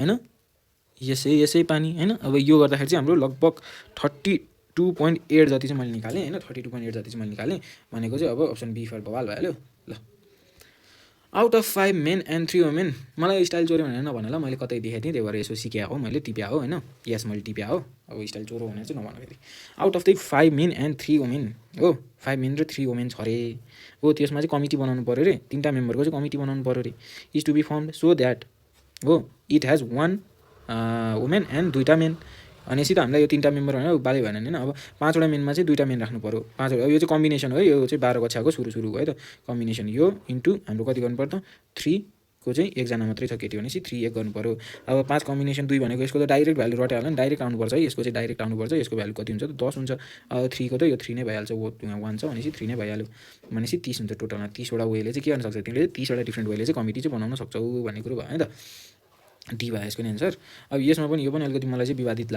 हैन, यसै पानी हैन। अब यो गर्दाखेरि चाहिँ हाम्रो लगभग 32.8 जति चाहिँ मैले निकालेँ हैन। 32.8 जति चाहिँ मैले निकालेँ भनेको चाहिँ अब अप्सन बी फर बवाल भइहाल्यो। ल out of 5 men and 3 women, मलाई स्टाइल चोर्यो भनेर नभन ल, मैले कतै देखेको थिएँ त्यही भएर यसो सिक्या हो मैले, टिप्या हो हैन। यस मैले टिप्या हो। अब स्टाइल चोरो भनेर चाहिँ नभन फेरि। Out of the 5 men and 3 women हो, 5 मेन र 3 वुमेन छ रे हो। त्यसमा चाहिँ कमिटी बनाउनु पर्यो रे, 3टा मेम्बरको चाहिँ कमिटी बनाउनु पर्यो रे। Is to be formed so that हो इट हेज 1 वुमेन एन्ड 2टा मेन। भनेपछि त हामीलाई यो 3टा मेम्बर होइन बाले भएन नि। अब 5 वटा मेनमा चाहिँ 2टा मेन राख्नु पर्यो। 5 वटा, यो चाहिँ कम्बिनेसन हो है। यो चाहिँ 12 कक्षाको सुरु है त। कम्बिनेसन यो इन्टु हाम्रो कति गर्नु पर्यो त? 3 को चाहिँ एकजना मात्रै छ केटी भनेपछि 3 1 गर्नु पऱ्यो। अब 5 कम्बिनेसन 2 भनेको यसको त डाइरेक्ट भ्यालु रटाइहाल्यो नि, डाइरेक्ट आउनुपर्छ है, यसको चाहिँ डाइरेक्ट आउनुपर्छ। यसको भ्यालु कति हुन्छ त 10 हुन्छ। अब 3 को त यो 3 नै भइहाल्छ, 1 छ भनेपछि 3 नै भइहाल्यो भनेपछि 30 हुन्छ टोटलमा। 30 वटा वेले चाहिँ के गर्न सक्छ तिमीले, 30 वटा डिफ्रेन्ट वेले चाहिँ कमिटी चाहिँ बनाउन सक्छौ भन्ने कुरो भयो हैन त। डी भयो यसको एन्सर। अब यसमा पनि यो पनि अलिकति मलाई चाहिँ विवादित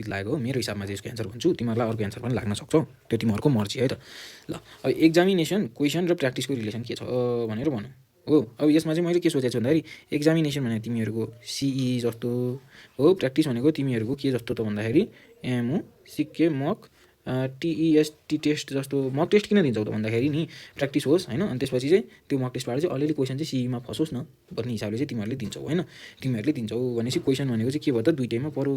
लागेको हो। मेरो हिसाबमा चाहिँ यसको एन्सर भन्छु, तिमीहरूलाई अर्को एन्सर पनि लाग्न सक्छ, त्यो तिमीहरूको मर्जी है त। ल अब एक्जामिनेसन क्वेसन र प्र्याक्टिसको रिलेसन के छ भनेर भनौँ हो। अब यसमा चाहिँ मैले के सोचेको छु भन्दाखेरि एक्जामिनेसन भनेको तिमीहरूको सिई जस्तो हो, प्र्याक्टिस भनेको तिमीहरूको के जस्तो त भन्दाखेरि एमओ सिके मक टिइएसटी टेस्ट जस्तो। मक टेस्ट किन दिन्छौ त भन्दाखेरि नि प्र्याक्टिस होस् होइन, अनि त्यसपछि चाहिँ त्यो मक टेस्टबाट चाहिँ अलिअलि क्वेसन चाहिँ सिईमा फसोस् न भन्ने हिसाबले चाहिँ तिमीहरूले दिन्छौ होइन। तिमीहरूले दिन्छौ भनेपछि क्वेसन भनेको चाहिँ के भयो त दुइटैमा पऱ्यो,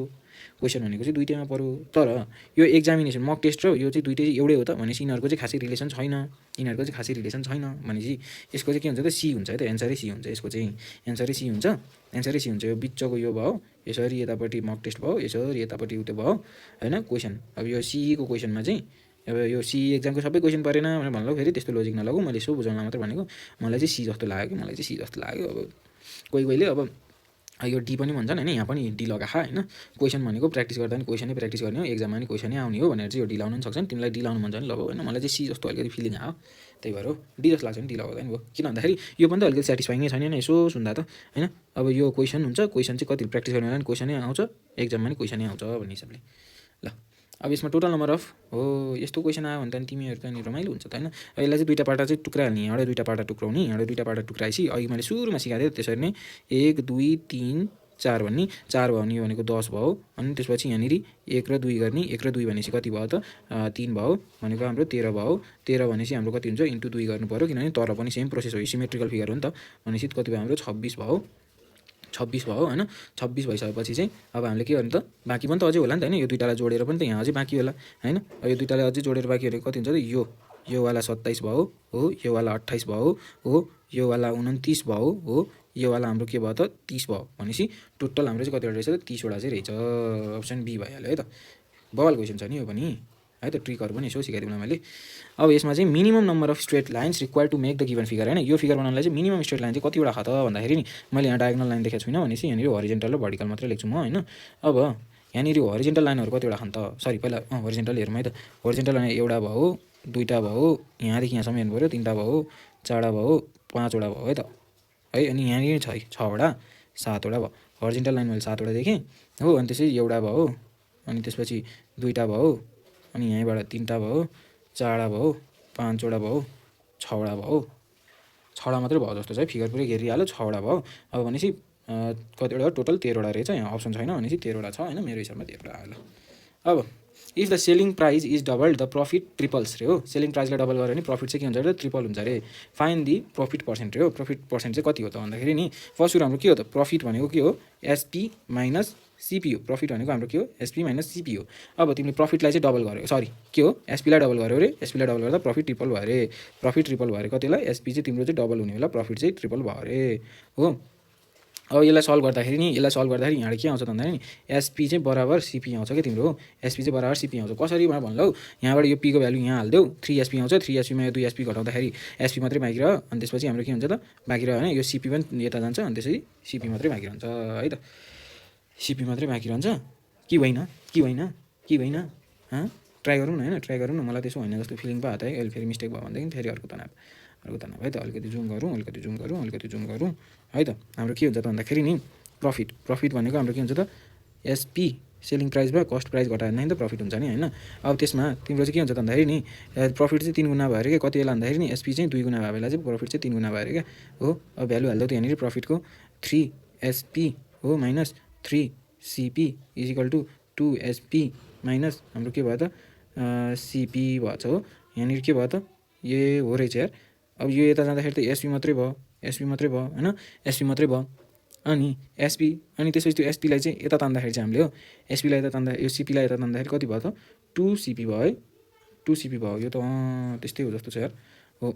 क्वेसन भनेको चाहिँ दुइटैमा पऱ्यो। तर यो एक्जामिनेसन मक टेस्ट र यो चाहिँ दुइटै एउटै हो त भनेपछि यिनीहरूको चाहिँ खासै रिलेसन छैन भनेपछि यसको चाहिँ के हुन्छ त सी हुन्छ है त, एन्सरै सी हुन्छ यसको चाहिँ, एन्सरै सी हुन्छ। यो बिचको यो भयो, यसरी यतापट्टि मक टेस्ट भयो, यसरी यतापट्टि उयो भयो होइन क्वेसन। अब यो सिईको क्वेसनमा चाहिँ अब यो सिई एक्जामको सबै क्वेसन परेन भनेर भन्नु, फेरि त्यस्तो लोजिक नलागौँ, मैले यसो बुझाउन मात्र भनेको। मलाई चाहिँ सी जस्तो लाग्यो अब कोहीले अब यो डी पनि भन्छन् होइन, यहाँ पनि डी लगा होइन। क्वेसन भनेको प्र्याक्टिस गर्दा पनि क्वेसनै प्र्याक्टिस गर्ने हो, एक्जाममा पनि क्वेसनै आउने हो भनेर चाहिँ यो डी लाउनु पनि सक्छन्। तिमीलाई डी लाउनु मन छ भने लगाऊ होइन, मलाई चाहिँ सी जस्तो अलिकति फिलिङ आयो, त्यही भएर डी जस्तो लाग्छ भने डी लगाउँदा नि भयो। किन भन्दाखेरि यो पनि त अलिकति सेटिस्फाइङै छैन यसो सुन्दा त होइन। अब यो क्वेसन हुन्छ, क्वेसन चाहिँ कति प्र्याक्टिस गर्ने बेला पनि क्वेसनै आउँछ, एक्जाममा पनि क्वेसनै आउँछ भन्ने हिसाबले। ल अब यसमा टोटल नम्बर अफ हो यस्तो क्वेसन आयो भने त तिमीहरू त नि रमाइलो हुन्छ त होइन। यसलाई चाहिँ दुईवटा पार्टा चाहिँ टुक्राइहाल्ने, यहाँबाट दुईवटा पार्टा टुक्राउने, यहाँबाट दुईवटा पार्टा टुक्राएपछि अघि मैले सुरुमा सिकाएको थिएँ त्यसरी नै 1 2 3 4 भन्ने, 4 भन्ने भनेको 10 भयो। अनि त्यसपछि यहाँनिर 1 र 2 गर्ने, 1 र 2 भनेपछि कति भयो त 3 भयो भनेको हाम्रो 13 भयो। 13 भनेपछि हाम्रो कति हुन्छ इन्टु 2 गर्नु पऱ्यो, किनभने तर पनि सेम प्रोसेस हो, सिमेट्रिकल फिगर हो नि त। भनेपछि कति भयो हाम्रो 26 भयो होइन। 26 भइसकेपछि चाहिँ अब हामीले के गर्ने त, बाँकी पनि त अझै होला नि त होइन, यो दुइटालाई जोडेर पनि त यहाँ अझै बाँकी होला होइन। यो दुइटालाई अझै जोडेर बाँकी भनेको कति हुन्छ त यो वाला 27 भयो हो, यो वाला 28 भयो हो, यो वाला 29 भयो हो, यो वाला हाम्रो के भयो त 30 भयो। भनेपछि टोटल हाम्रो चाहिँ कतिवटा रहेछ त 30 वटा चाहिँ रहेछ। अप्सन बी भइहाल्यो है त। बवाल क्वेसन छ नि यो पनि है त, ट्रिकहरू पनि यसो सिकाइदिउँला मैले। अब यसमा चाहिँ minimum number of straight lines require to make the given figure होइन। यो फिगर बनाउनलाई चाहिँ मिनिमम स्ट्रेट लाइन चाहिँ कतिवटा छ त भन्दाखेरि नि मैले यहाँ डायगोनल लाइन देखेको छुइनँ भनेपछि यहाँनिर हरिजेन्टल र भर्टिकल मात्रै लेख्छु म होइन। अब यहाँनिर हरिजेन्टल लाइनहरू कतिवटा छन् त, सरी पहिला हरिजेन्टल हेरौँ है त। हरिजेन्टल लाइन एउटा भयो, दुईवटा भयो, यहाँदेखि यहाँसम्म हेर्नु पऱ्यो, 3वटा भयो, 4वटा भयो, 5वटा भयो है त है। अनि यहाँनिर 6वटा 7वटा भयो। हरिजेन्टल लाइन मैले 7वटा देखेँ हो। अनि त्यसपछि एउटा भयो, अनि त्यसपछि 2वटा भयो, अनि यहीँबाट 3वटा भयो, 4वटा भयो, 5वटा भयो, 6वटा भयो, 6वटा मात्रै भयो जस्तो छ है, फिगर पुरै घेरिहाल्यो 6वटा भयो। अब भनेपछि कतिवटा टोटल 13वटा रहेछ, यहाँ अप्सन छैन भनेपछि 13वटा छ होइन, मेरो हिसाबमा 13वटा आयो। अब if the selling price is double the profit triples रे हो। सेलिङ प्राइसलाई डबल गऱ्यो भने प्रफिट चाहिँ के हुन्छ अरे ट्रिपल हुन्छ अरे। फाइन दि प्रफिट पर्सेन्ट रे हो। प्रफिट पर्सेन्ट चाहिँ कति हो त भन्दाखेरि नि फर्स्ट सुरु हाम्रो के हो त, प्रफिट भनेको के हो एसपी माइनस सिपी हो। प्रफिट भनेको हाम्रो के हो एसपी माइनस सिपी हो। अब तिमीले प्रफिटलाई चाहिँ डबल गर्यो, सरी के हो एसपीलाई डबल गर्यो अरे, एसपीलाई डबल गर्दा प्रफिट ट्रिपल भयो अरे। प्रफिट ट्रिपल भयो अरे कतिलाई, एसपी चाहिँ तिम्रो चाहिँ डबल हुने बेला प्रफिट चाहिँ ट्रिपल भयो अरे हो। अब यसलाई सल्भ गर्दाखेरि यहाँबाट के आउँछ त भन्दाखेरि नि एसपी चाहिँ बराबर सिपी आउँछ क्या तिम्रो हो। एसपी चाहिँ बराबर सिपी आउँछ कसरी भनेर भन्नु, यहाँबाट यो पीको भ्यालु यहाँ हालिदेऊ, 3 एसपी आउँछ। 3 एसपीमा यो 2 एसपी घटाउँदाखेरि एसपी मात्रै बाँकी रह्यो। अनि त्यसपछि हाम्रो के हुन्छ त बाँकी रह्यो होइन, यो सिपी पनि यता जान्छ, अनि त्यसपछि सिपी मात्रै बाँकी रहन्छ है त। सिपी मात्रै बाँकी रहन्छ कि होइन ट्राई गरौँ न होइन, ट्राई गरौँ न। मलाई त्यसो होइन जस्तो फिलिङ पो आयो है, अहिले फेरि मिस्टेक भयो भनेदेखि फेरि अर्को तनाव है त। अलिकति जुम गरौँ है त। हाम्रो के हुन्छ त भन्दाखेरि नि प्रफिट भनेको हाम्रो के हुन्छ त एसपी सेलिङ प्राइसमा कस्ट प्राइस घटायो भने त प्रफिट हुन्छ नि होइन। अब त्यसमा तिम्रो चाहिँ के हुन्छ त भन्दाखेरि नि प्रफिट चाहिँ 3 गुणा भयो अरे क्या, कति बेला भन्दाखेरि नि एसपी चाहिँ 2 गुणा भयो बेला चाहिँ प्रफिट चाहिँ 3 गुणा भयो अरे क्या हो। अब भ्यालु हाल्दै त यहाँनिर प्रफिटको 3 एसपी हो minus 3 CP is equal to 2 SP minus हाम्रो के भयो त सिपी भएछ हो। यहाँनिर के भयो त ए हो रहेछ यार। अब यो यता जाँदाखेरि त एसपी मात्रै भयो होइन, एसपी मात्रै भयो। अनि एसपी अनि त्यसपछि त्यो एसपीलाई चाहिँ यता तान्दाखेरि चाहिँ हामीले हो एसपीलाई यता तान्दा यो सिपीलाई यता तान्दाखेरि कति भयो त 2 सिपी भयो है, 2 सिपी भयो। यो त त्यस्तै हो जस्तो छ यार हो।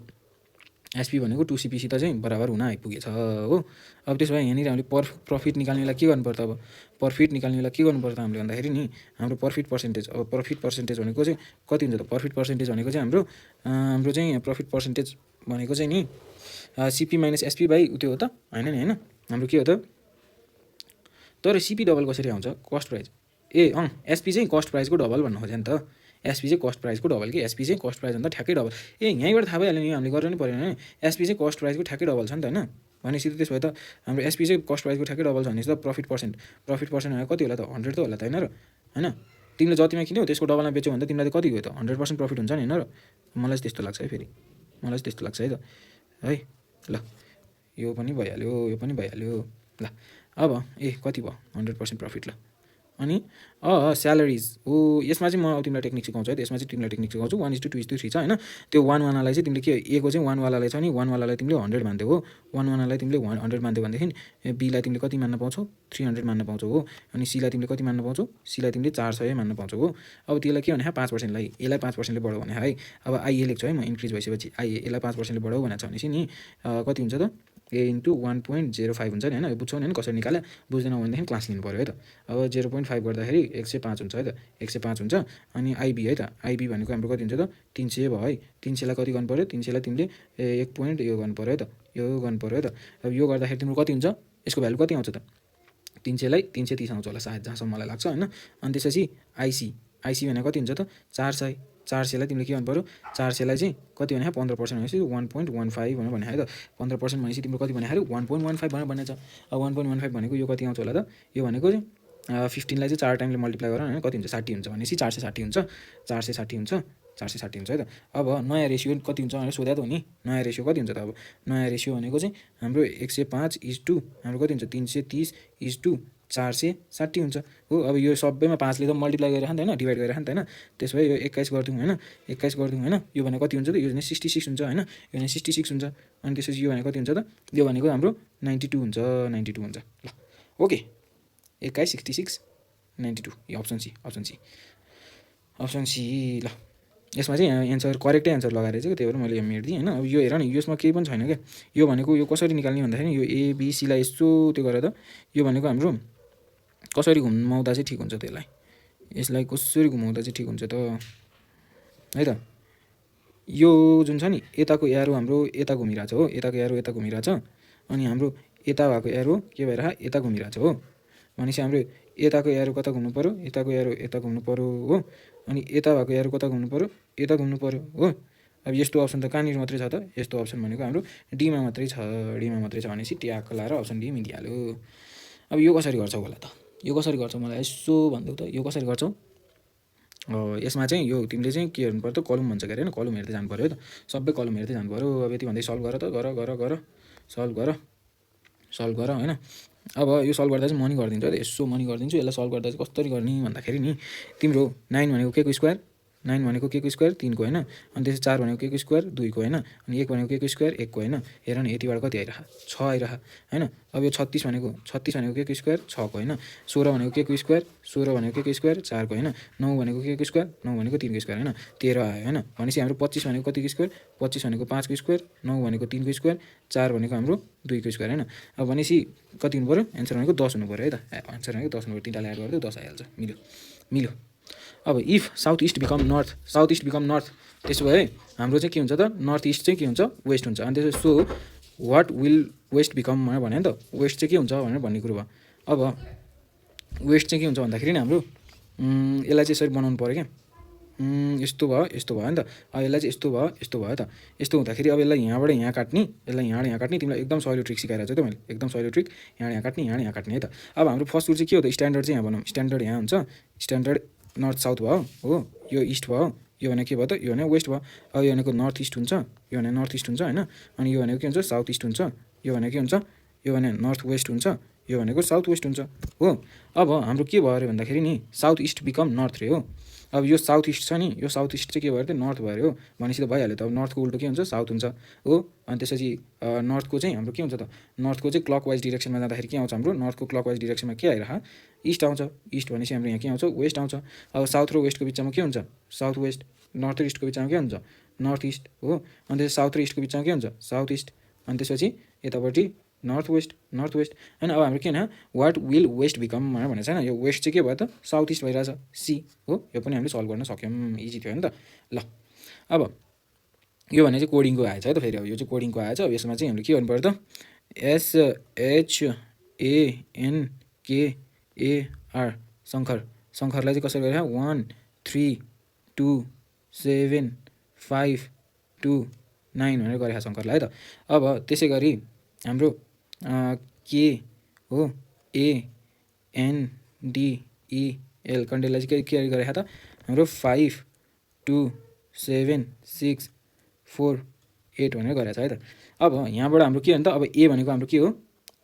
एसपी भनेको 2 सिपीसित चाहिँ बराबर हुन आइपुगेछ हो। अब त्यसो भए यहाँनिर हामीले प्रफिट निकाल्ने बेला के गर्नुपर्छ, अब प्रफिट निकाल्ने बेला के गर्नुपर्छ हामीले भन्दाखेरि नि हाम्रो प्रफिट पर्सेन्टेज, अब प्रफिट पर्सेन्टेज भनेको चाहिँ कति हुन्छ त, प्रफिट पर्सेन्टेज भनेको चाहिँ हाम्रो चाहिँ प्रफिट पर्सेन्टेज भनेको चाहिँ नि सिपी माइनस एसपी बाई त्यो हो त होइन नि होइन हाम्रो के हो त तर सिपी डबल कसरी आउँछ कस्ट प्राइस एसपी चाहिँ कस्ट प्राइसको डबल भन्नु खोज्यो नि त एसपी चाहिँ कस्ट प्राइसको डबल कि एसपी चाहिँ कस्ट प्राइस भन्दा ठ्याक्कै डबल यहीँबाट थाहा भइहाल्यो नि हामीले गर्नु नै परेन नि एसपी चाहिँ कस्ट प्राइसको ठ्याक्कै डबल छ नि त होइन भनेपछि त त्यसो भए त हाम्रो एसपी चाहिँ कस्ट प्राइसको ठ्याक्कै डबल छ भनेपछि त प्रफिट पर्सेन्ट भनेको कति होला त 100 त होला त होइन र होइन तिमीले जतिमा किन्यौ त्यसको डबलमा बेच्यौ भने त तिमीलाई त कति गयो त 100% प्रफिट हुन्छ नि होइन र मलाई चाहिँ त्यस्तो लाग्छ है फेरि मलाई चाहिँ त्यस्तो लाग्छ है त है ल यो पनि भइहाल्यो ल अब कति भयो 100% प्रफिट ल अनि स्यालेरिज हो यसमा चाहिँ म तिमीलाई टेक्निक सिकाउँछु है यसमा चाहिँ तिमीलाई टेक्निक सिकाउँछु 1:2:3 छ होइन त्यो 1:1 चाहिँ तिमीले के ए को चाहिँ 1 वालालाई छ नि 1 वालालाई तिमीले 100 मान्थ्यौ हो 1 वालालाई तिमीले 100 मान्थ्यौ भनेदेखि बीलाई तिमीले कति मान्न पाउँछौ 300 मान्न पाउँछौ हो अनि सीलाई तिमीले कति मान्न पाउँछौ सीलाई तिमीले 400 मान्न पाउँछौ हो अब त्यसलाई के भने 5% लाई यसलाई 5%ले बढाउ भने है अब आइए लेख्छु है म इन्क्रिज भइसकेपछि आइए यसलाई 5%ले बढाउ भनेको छ भनेपछि नि कति हुन्छ त ए इन्टु 1.05 हुन्छ नि होइन बुझ्छौ नि कसरी निकाल्यो बुझ्दैन भनेदेखि क्लास लिनु पऱ्यो है त अब 0.5 गर्दाखेरि 105 हुन्छ है त 105 हुन्छ अनि आइबी है त आइबी भनेको हाम्रो कति हुन्छ त 300 भयो है 300 लाई कति गर्नु पऱ्यो 300 लाई तिमीले 1 पोइन्ट यो गर्नु पऱ्यो है त यो गर्नु पऱ्यो है त अब यो गर्दाखेरि तिम्रो कति हुन्छ यसको भ्यालु कति आउँछ त 300 लाई 330 आउँछ होला सायद जहाँसम्म मलाई लाग्छ होइन अनि त्यसपछि आइसी भनेको कति हुन्छ त 400 लाई तिमीले के गर्नु पऱ्यो 400 लाई चाहिँ कति भने 15% भनेपछि 1.15 भने है त 15% भनेपछि तिम्रो कति भनेको 1.15 भनेको छ अब 1.15 भनेको यो कति आउँछ होला त यो भनेको 15 लाई चाहिँ 4 टाइमले मल्टिप्लाई गर होइन कति हुन्छ 60 हुन्छ भनेपछि 460 हुन्छ 460 हुन्छ 460 हुन्छ है त अब नयाँ रेसियो कति हुन्छ भनेर सोध्या त हो नि नयाँ रेसियो कति हुन्छ त अब नयाँ रेसियो भनेको चाहिँ हाम्रो 105:2 हाम्रो कति हुन्छ 330:460 हुन्छ हो अब यो सबैमा 5 ले त मल्टिप्लाई गरेर नि त होइन डिभाइड गरेर नि त होइन त्यसो भए यो 21 गरिदिउँ होइन 21 गरिदिउँ होइन यो भनेको कति हुन्छ त यो भने 66 हुन्छ होइन यो भने 66 हुन्छ अनि त्यसपछि यो भनेको कति हुन्छ त यो भनेको हाम्रो 92 हुन्छ ल ओके 21 66 92 यो अप्सन सी ल यसमा चाहिँ एन्सर करेक्टै एन्सर लगाएर चाहिँ त्यही भएर मैले यो मेट दिएँ होइन अब यो हेर नि यसमा केही पनि छैन क्या यो भनेको यो कसरी निकाल्ने भन्दाखेरि यो एबिसीलाई यसो त्यो गरेर त यो भनेको हाम्रो कसरी घुमाउँदा चाहिँ ठिक हुन्छ त्यसलाई यसलाई कसरी घुमाउँदा चाहिँ ठिक हुन्छ त है त यो जुन छ नि यताको एरो हाम्रो यता घुमिरहेछ हो यताको एरो यता घुमिरहेछ अनि हाम्रो यता भएको एरो के भएर यता घुमिरहेछ हो भनेपछि हाम्रो यताको एरो कता घुम्नु पर्यो यताको एरो यता घुम्नु पर्यो हो अनि यता भएको एरो कता घुम्नु पर्यो यता घुम्नु पर्यो हो अब यस्तो अप्सन त कहाँनिर मात्रै छ त यस्तो अप्सन भनेको हाम्रो डीमा मात्रै छ भनेपछि ट्याग लाएर अप्सन डी मिलिहाल्यो अब यो कसरी गर्छौ होला त यो कसरी गर्छौ मलाई यसो भन्देऊ त यो कसरी गर्छौ यसमा चाहिँ यो तिमीले चाहिँ के हेर्नु पर्यो त कलम भन्छ के अरे हैन कलम हेर्दै जानु पर्यो है त सबै कलम हेर्दै जानु पर्यो अब यति भन्दै सल्भ गर त गर सल्भ गर हैन अब यो सल्भ गर्दा चाहिँ मनी गरिदिन्छु है यसो मनी गरिदिन्छु यसलाई सल्भ गर्दा चाहिँ कसरी गर्ने भन्दाखेरि नि तिम्रो 9 भनेको के को स्क्वायर 9 भनेको के को स्क्वायर 3 को हैन अनि त्यसपछि 4 भनेको के को स्क्वायर 2 को हैन अनि 1 भनेको के को स्क्वायर 1 को हैन हेर न यतिबाट कति आइरहा 6 आइरहा हैन अब यो 36 भनेको के को स्क्वायर 6 को हैन 16 भनेको के को स्क्वायर 16 भनेको के को स्क्वायर 4 को हैन 9 भनेको के को स्क्वायर 9 भनेको 3 को स्क्वायर हैन 13 आयो हैन भनेपछि हाम्रो 25 भनेको कति को स्क्वायर 25 भनेको 5 को स्क्वायर 9 भनेको 3 को स्क्वायर 4 भनेको हाम्रो 2 को स्क्वायर हैन अब भनेपछि कति हुनु पर्यो आन्सर भनेको 10 हुनु पर्यो है त आन्सर भनेको 10 हुनु पर्यो तीनटाले एड गर्दा 10 आइहाल्छ मिल्यो अब if south east become north त्यसो भए हाम्रो चाहिँ के हुन्छ त नर्थ इस्ट चाहिँ के हुन्छ वेस्ट हुन्छ अनि त्यसो so what will waste become भने नि त वेस्ट चाहिँ के हुन्छ भनेर भन्ने कुरो भयो अब वेस्ट चाहिँ के हुन्छ भन्दाखेरि नि हाम्रो यसलाई चाहिँ यसरी बनाउनु पर्यो क्या यस्तो भयो नि त अब यसलाई चाहिँ यस्तो भयो त यस्तो हुँदाखेरि अब यसलाई यहाँबाट यहाँ काट्ने यसलाई यहाँ काट्ने तिमीलाई एकदम सजिलो ट्रिक सिकाइरहेको छु त मैले एकदम सजिलो ट्रिक यहाँ काट्ने यहाँ काट्ने है त अब हाम्रो फर्स्ट रुल चाहिँ के हो त स्ट्यान्डर्ड चाहिँ यहाँ बनाऊँ स्ट्यान्डर्ड यहाँ हुन्छ स्ट्यान्डर्ड नर्थ साउथ भयो हो यो इस्ट भयो यो भने के भयो त यो भने वेस्ट भयो अब यो भनेको नर्थ इस्ट हुन्छ यो भने नर्थ इस्ट हुन्छ हैन अनि यो भनेको के हुन्छ साउथ इस्ट हुन्छ यो भने के हुन्छ यो भने नर्थ वेस्ट हुन्छ यो भनेको साउथ वेस्ट हुन्छ हो अब हाम्रो के भयो अरे भन्दाखेरि नि साउथ इस्ट बिकम नर्थ रे हो अब यो साउथ इस्ट छ नि यो साउथ इस्ट चाहिँ के भयो त नर्थ भयो हो भनेपछि त भइहाल्यो त अब नर्थको उल्टो के हुन्छ साउथ हुन्छ हो अनि त्यसपछि नर्थको चाहिँ हाम्रो के हुन्छ त नर्थको चाहिँ क्लकवाइज डिरेक्सनमा जाँदाखेरि के आउँछ हाम्रो नर्थको क्लकवाइज डिरेक्सनमा के आइरह इस्ट आउँछ इस्ट भनेपछि हाम्रो यहाँ के आउँछ वेस्ट आउँछ अब साउथ र वेस्टको बिचमा के हुन्छ साउथ वेस्ट नर्थ र इस्टको बिचमा के हुन्छ नर्थ इस्ट हो अनि त्यसपछि साउथ र इस्टको बिचमा के हुन्छ साउथ इस्ट अनि त्यसपछि यतापट्टि नर्थ वेस्ट हैन अब हाम्रो के होइन व्हाट विल वेस्ट बिकम भनेको छैन यो वेस्ट चाहिँ के भयो त साउथ इस्ट भइरहेछ सी हो यो पनि हामीले सल्भ गर्न सक्यौँ इजी थियो नि त ल अब यो भने चाहिँ कोडिङको आएछ है त। फेरि अब यो चाहिँ कोडिङको आएछ। अब यसमा चाहिँ हामीले के गर्नु पर्यो त, SHANKAR शङ्कर, शङ्करलाई चाहिँ कसरी गरेर 1 3 2 7 5 2 9 भनेर गरेको शङ्करलाई है त। अब त्यसै गरी हाम्रो के हो ANDEL कन्डेललाई चाहिँ के गरेको त हाम्रो 5 2 7 6 4 8 भनेर गरेको छ है त। अब यहाँबाट हाम्रो के हो नि त, अब ए भनेको हाम्रो के हो,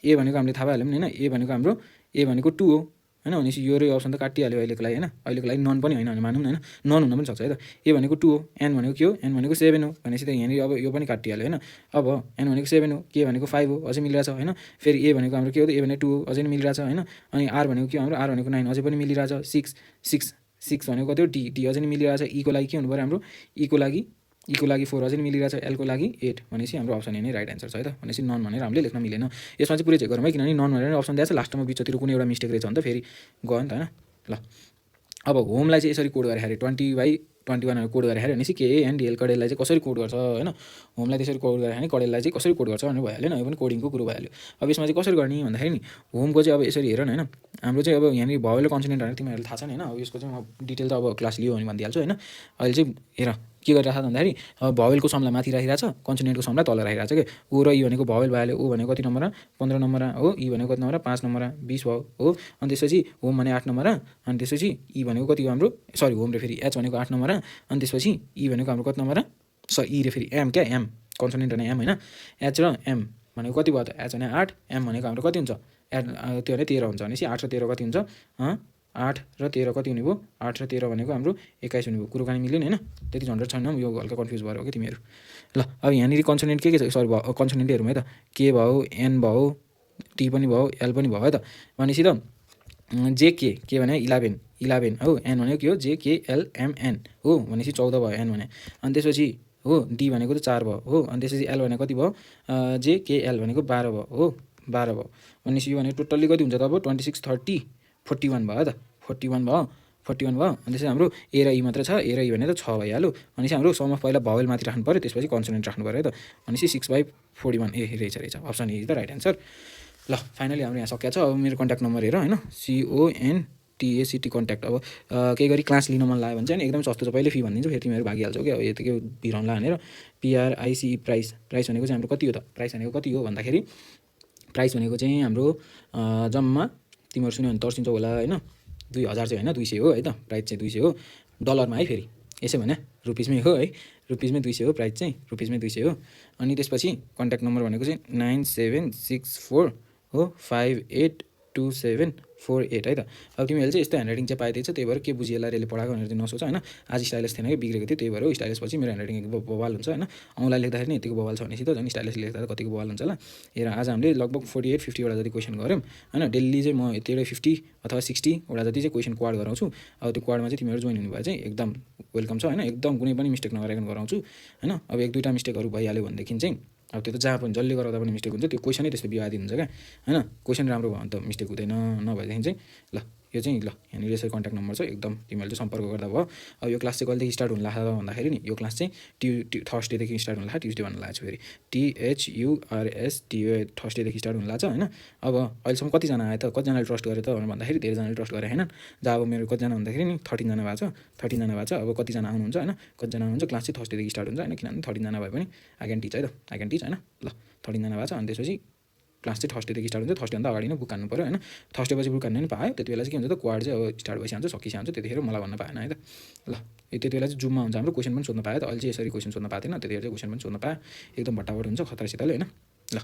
ए भनेको हामीले थाहा पाइहाल्यौँ नि होइन, ए भनेको हाम्रो ए भनेको 2 हो होइन। भनेपछि यो र अप्सन त काटिहाल्यो अहिलेको लागि होइन, अहिलेको लागि नन पनि होइन भने मानौँ न होइन, नन हुन पनि सक्छ है त। ए भनेको 2 हो, एन भनेको के हो, एन भनेको 7 हो भनेपछि त यहाँनिर अब यो पनि काटिहाल्यो होइन। अब एन भनेको 7 हो, के भनेको 5 हो, अझै मिलिरहेछ होइन। फेरि ए भनेको हाम्रो के हो त, ए भनेको 2 हो, अझै पनि मिलिरहेछ होइन। अनि आर भनेको के हो हाम्रो, आर भनेको 9 अझै पनि मिलिरहेछ। 6 भनेको कति हो, डी अझै पनि मिलिरहेछ। ईको लागि के हुनु पऱ्यो हाम्रो, ईको लागि 4 अझै पनि मिलिरहेछ। एलको लागि 8 भनेपछि हाम्रो अप्सन ए नै राइट एन्सर छ है त। भनेपछि नन भनेर हामीले लेख्न मिलेन। यसमा चाहिँ पुरै चेक गरौँ है, किनभने नन भनेर अप्सन दिएको छ, लास्टमा बिचतिर कुनै एउटा मिस्टेक रहेछ भने त फेरि गयो नि त होइन। ल अब होमलाई चाहिँ यसरी कोड गरेर हेऱ्यो 20/21 भनेर कोड गरेर हेऱ्यो भनेपछि KANDL कडेललाई चाहिँ कसरी कोड गर्छ होइन, होमलाई त्यसरी कोड गरेर हेर्ने, कडेललाई चाहिँ कसरी कोड गर्छ भनेर भइहाल्यो न। यो पनि कोडिङको कुरो भइहाल्यो। अब यसमा चाहिँ कसरी गर्ने भन्दाखेरि नि, होमको चाहिँ अब यसरी हेर न होइन, हाम्रो चाहिँ अब यहाँनिर भावेल कन्सोनेन्टहरू तिमीहरूलाई थाहा छ नि होइन। अब यसको चाहिँ म डिटेल त अब क्लास लियो भने भनिदिइहाल्छु होइन। अहिले चाहिँ हेर के गरिरहेको छ भन्दाखेरि, अब भावेलको समलाई माथि राखिरहेछ, कन्सोनेन्टको समलाई तल राखिरहेछ कि। ऊ र ई भनेको भावेल भइहाल्यो, ऊ भनेको कति नम्बर 15 नम्बर हो, ई भनेको कति नम्बर 5 नम्बर 20 भयो हो। अनि त्यसपछि होम भने 8 नम्बर, अनि त्यसपछि ई भनेको कति हो हाम्रो, सरी होम रे फेरि एच भनेको 8 नम्बर, अनि त्यसपछि ई भनेको हाम्रो कति नम्बर, ई रे फेरि एम क्या, एम कन्सोनेन्ट भने एम होइन। एच र एम भनेको कति भयो त, एच भने 8, एम भनेको हाम्रो कति हुन्छ, त्यो भने 13 हुन्छ। भनेपछि 8 र 13 कति हुन्छ, 8 र 13 कति हुने भयो, 8 र 13 भनेको हाम्रो 21 हुने भयो। कुरोकानी मिल्यो नि होइन, त्यति झन्झट छैन, यो हल्का कन्फ्युज भएर हो कि तिमीहरू। ल अब यहाँनिर कन्सोनेन्ट के छ, सरी भयो कन्सोनेन्ट हेरौँ है त, के भयो, एन भयो, टी पनि भयो, एल पनि भयो है त। भनेपछि त के भने 11 हो, एन भनेको के हो JKLMN हो, भनेपछि 14 भयो एन भने। अनि त्यसपछि हो डी भनेको त 4 भयो हो, अनि त्यसपछि एल भनेको कति भयो, JKL भनेको 12 भयो हो, 12 भयो। भनेपछि यो भने टोटल्ली कति हुन्छ त अब 26 30 41 भयो त, 41 भयो। अनि त्यसपछि हाम्रो ए र ई मात्र छ, ए र ई भने त 6 भइहाल्यो। भनेपछि हाम्रो सम अफ पहिला भावेल माथि राख्नु पऱ्यो, त्यसपछि कन्सोनेन्ट राख्नु पऱ्यो है त। भनेपछि 6/41 ए रहेछ option A is the right answer. ल फाइनली हाम्रो यहाँ सकिएको छ। अब मेरो कन्ट्याक्ट नम्बर हेर होइन, CONTACT कन्ट्याक्ट। अब केही गरी क्लास लिन मन लाग्यो भने चाहिँ एकदम सस्तो छ, पहिले फी भनिदिन्छु फेरि तिमीहरू भागिहाल्छौ क्या, यो त के भिराउला भनेर। PRICE प्राइस भनेको चाहिँ हाम्रो कति हो त, प्राइस भनेको कति हो भन्दाखेरि, प्राइस भनेको चाहिँ हाम्रो जम्मा तिमीहरू सुन्यो भने तर्सिन्छौ होला होइन, 2000 चाहिँ होइन 200 हो है त, प्राइस चाहिँ 200 हो डलरमा है। फेरि यसो भने रुपिसमै हो है, रुपिसमै 200 हो, प्राइस चाहिँ रुपिसमै 200 हो। अनि त्यसपछि कन्ट्याक्ट नम्बर भनेको चाहिँ 9764 हो 582748 है त। अब तिमीहरूले चाहिँ यस्तो ह्यान्डराइटिङ चाहिँ पाइदिएछ, त्यही भएर के बुझिएला रेले पढाएको भनेर चाहिँ नसोच होइन। आज स्टाइलस थिएन कि बिग्रेको थियो, त्यही भएर स्टाइलस पछि मेरो ह्यान्डराइटिङ एकदम बवाल हुन्छ होइन। औँला लेख्दाखेरि नि यतिको बवाल छ भनेपछि त झन् स्टाइलस लेख्दा त कतिको बवाल हुन्छ होला। हेर आज हामीले लगभग 48-50 वटा जति क्वेसन गऱ्यौँ होइन। डेली चाहिँ म यतिवटा 50 अथवा 60 वटा जति चाहिँ क्वेसन क्वाड गराउँछु। अब त्यो क्वाडमा चाहिँ तिमीहरू जोइन हुनुभयो चाहिँ एकदम वेलकम छ होइन, एकदम कुनै पनि मिस्टेक नगराइकन गराउँछु होइन। अब 1-2टा मिस्टेकहरू भइहाल्यो भनेदेखि चाहिँ अब त्यो त जहाँ पनि जसले गराउँदा पनि मिस्टेक हुन्छ, त्यो क्वेसनै त्यस्तो विवादित हुन्छ क्या होइन। क्वेसन राम्रो भयो भने त मिस्टेक हुँदैन, नभएदेखि चाहिँ ल यो चाहिँ ल यहाँनिर यसरी कन्ट्याक्ट नम्बर छ, एकदम तिमीहरूले चाहिँ सम्पर्क गर्दा भयो। अब यो क्लास चाहिँ कहिलेदेखि स्टार्ट हुन लाग्छ भन्दाखेरि नि, यो क्लास चाहिँ थर्सडेदेखि स्टार्ट हुन लाग्छ, ट्युसडे भन्नु लाग्छ फेरि THURSDE थर्सडेदेखि स्टार्ट हुन लाग्छ होइन। अब अहिलेसम्म कतिजना आयो त, कतिजनाले ट्रस्ट गरे त भनेर भन्दाखेरि धेरैजनाले ट्रस्ट गरे होइन। जब अब मेरो कतिजना भन्दाखेरि नि 13 जना भएको छ, 13 जना भएको छ। अब कतिजना आउनुहुन्छ होइन, कतिजना आउनुहुन्छ, क्लास चाहिँ थर्सडेदेखि स्टार्ट हुन्छ होइन, किनभने 13 जना भए पनि आई क्यान टिच है त, आई क्यान टिच होइन। ल 13 जना भएको छ। अनि त्यसपछि क्लास चाहिँ थर्सडेदेखि स्टार्ट हुन्छ, थर्सडेभन्दा अगाडि नै बुक हान्नु पऱ्यो होइन। थर्सडेपछि बुक हान्नु नि पायो, त्यति बेला चाहिँ के हुन्छ त, क्वाड चाहिँ अब स्टार्ट भइसक्यो, सकिसक्यो, त्यतिखेर मलाई भन्न पाएन है त। ल त्यति बेला चाहिँ जुममा हुन्छ हाम्रो, क्वेसन पनि सोध्न पायो त, अहिले चाहिँ यसरी क्वेसन सोध्न पाएको थिएन, त्यतिखेर चाहिँ क्वेसन पनि सोध्न पायो, एकदम भट्टाभट हुन्छ खतरासितले होइन। ल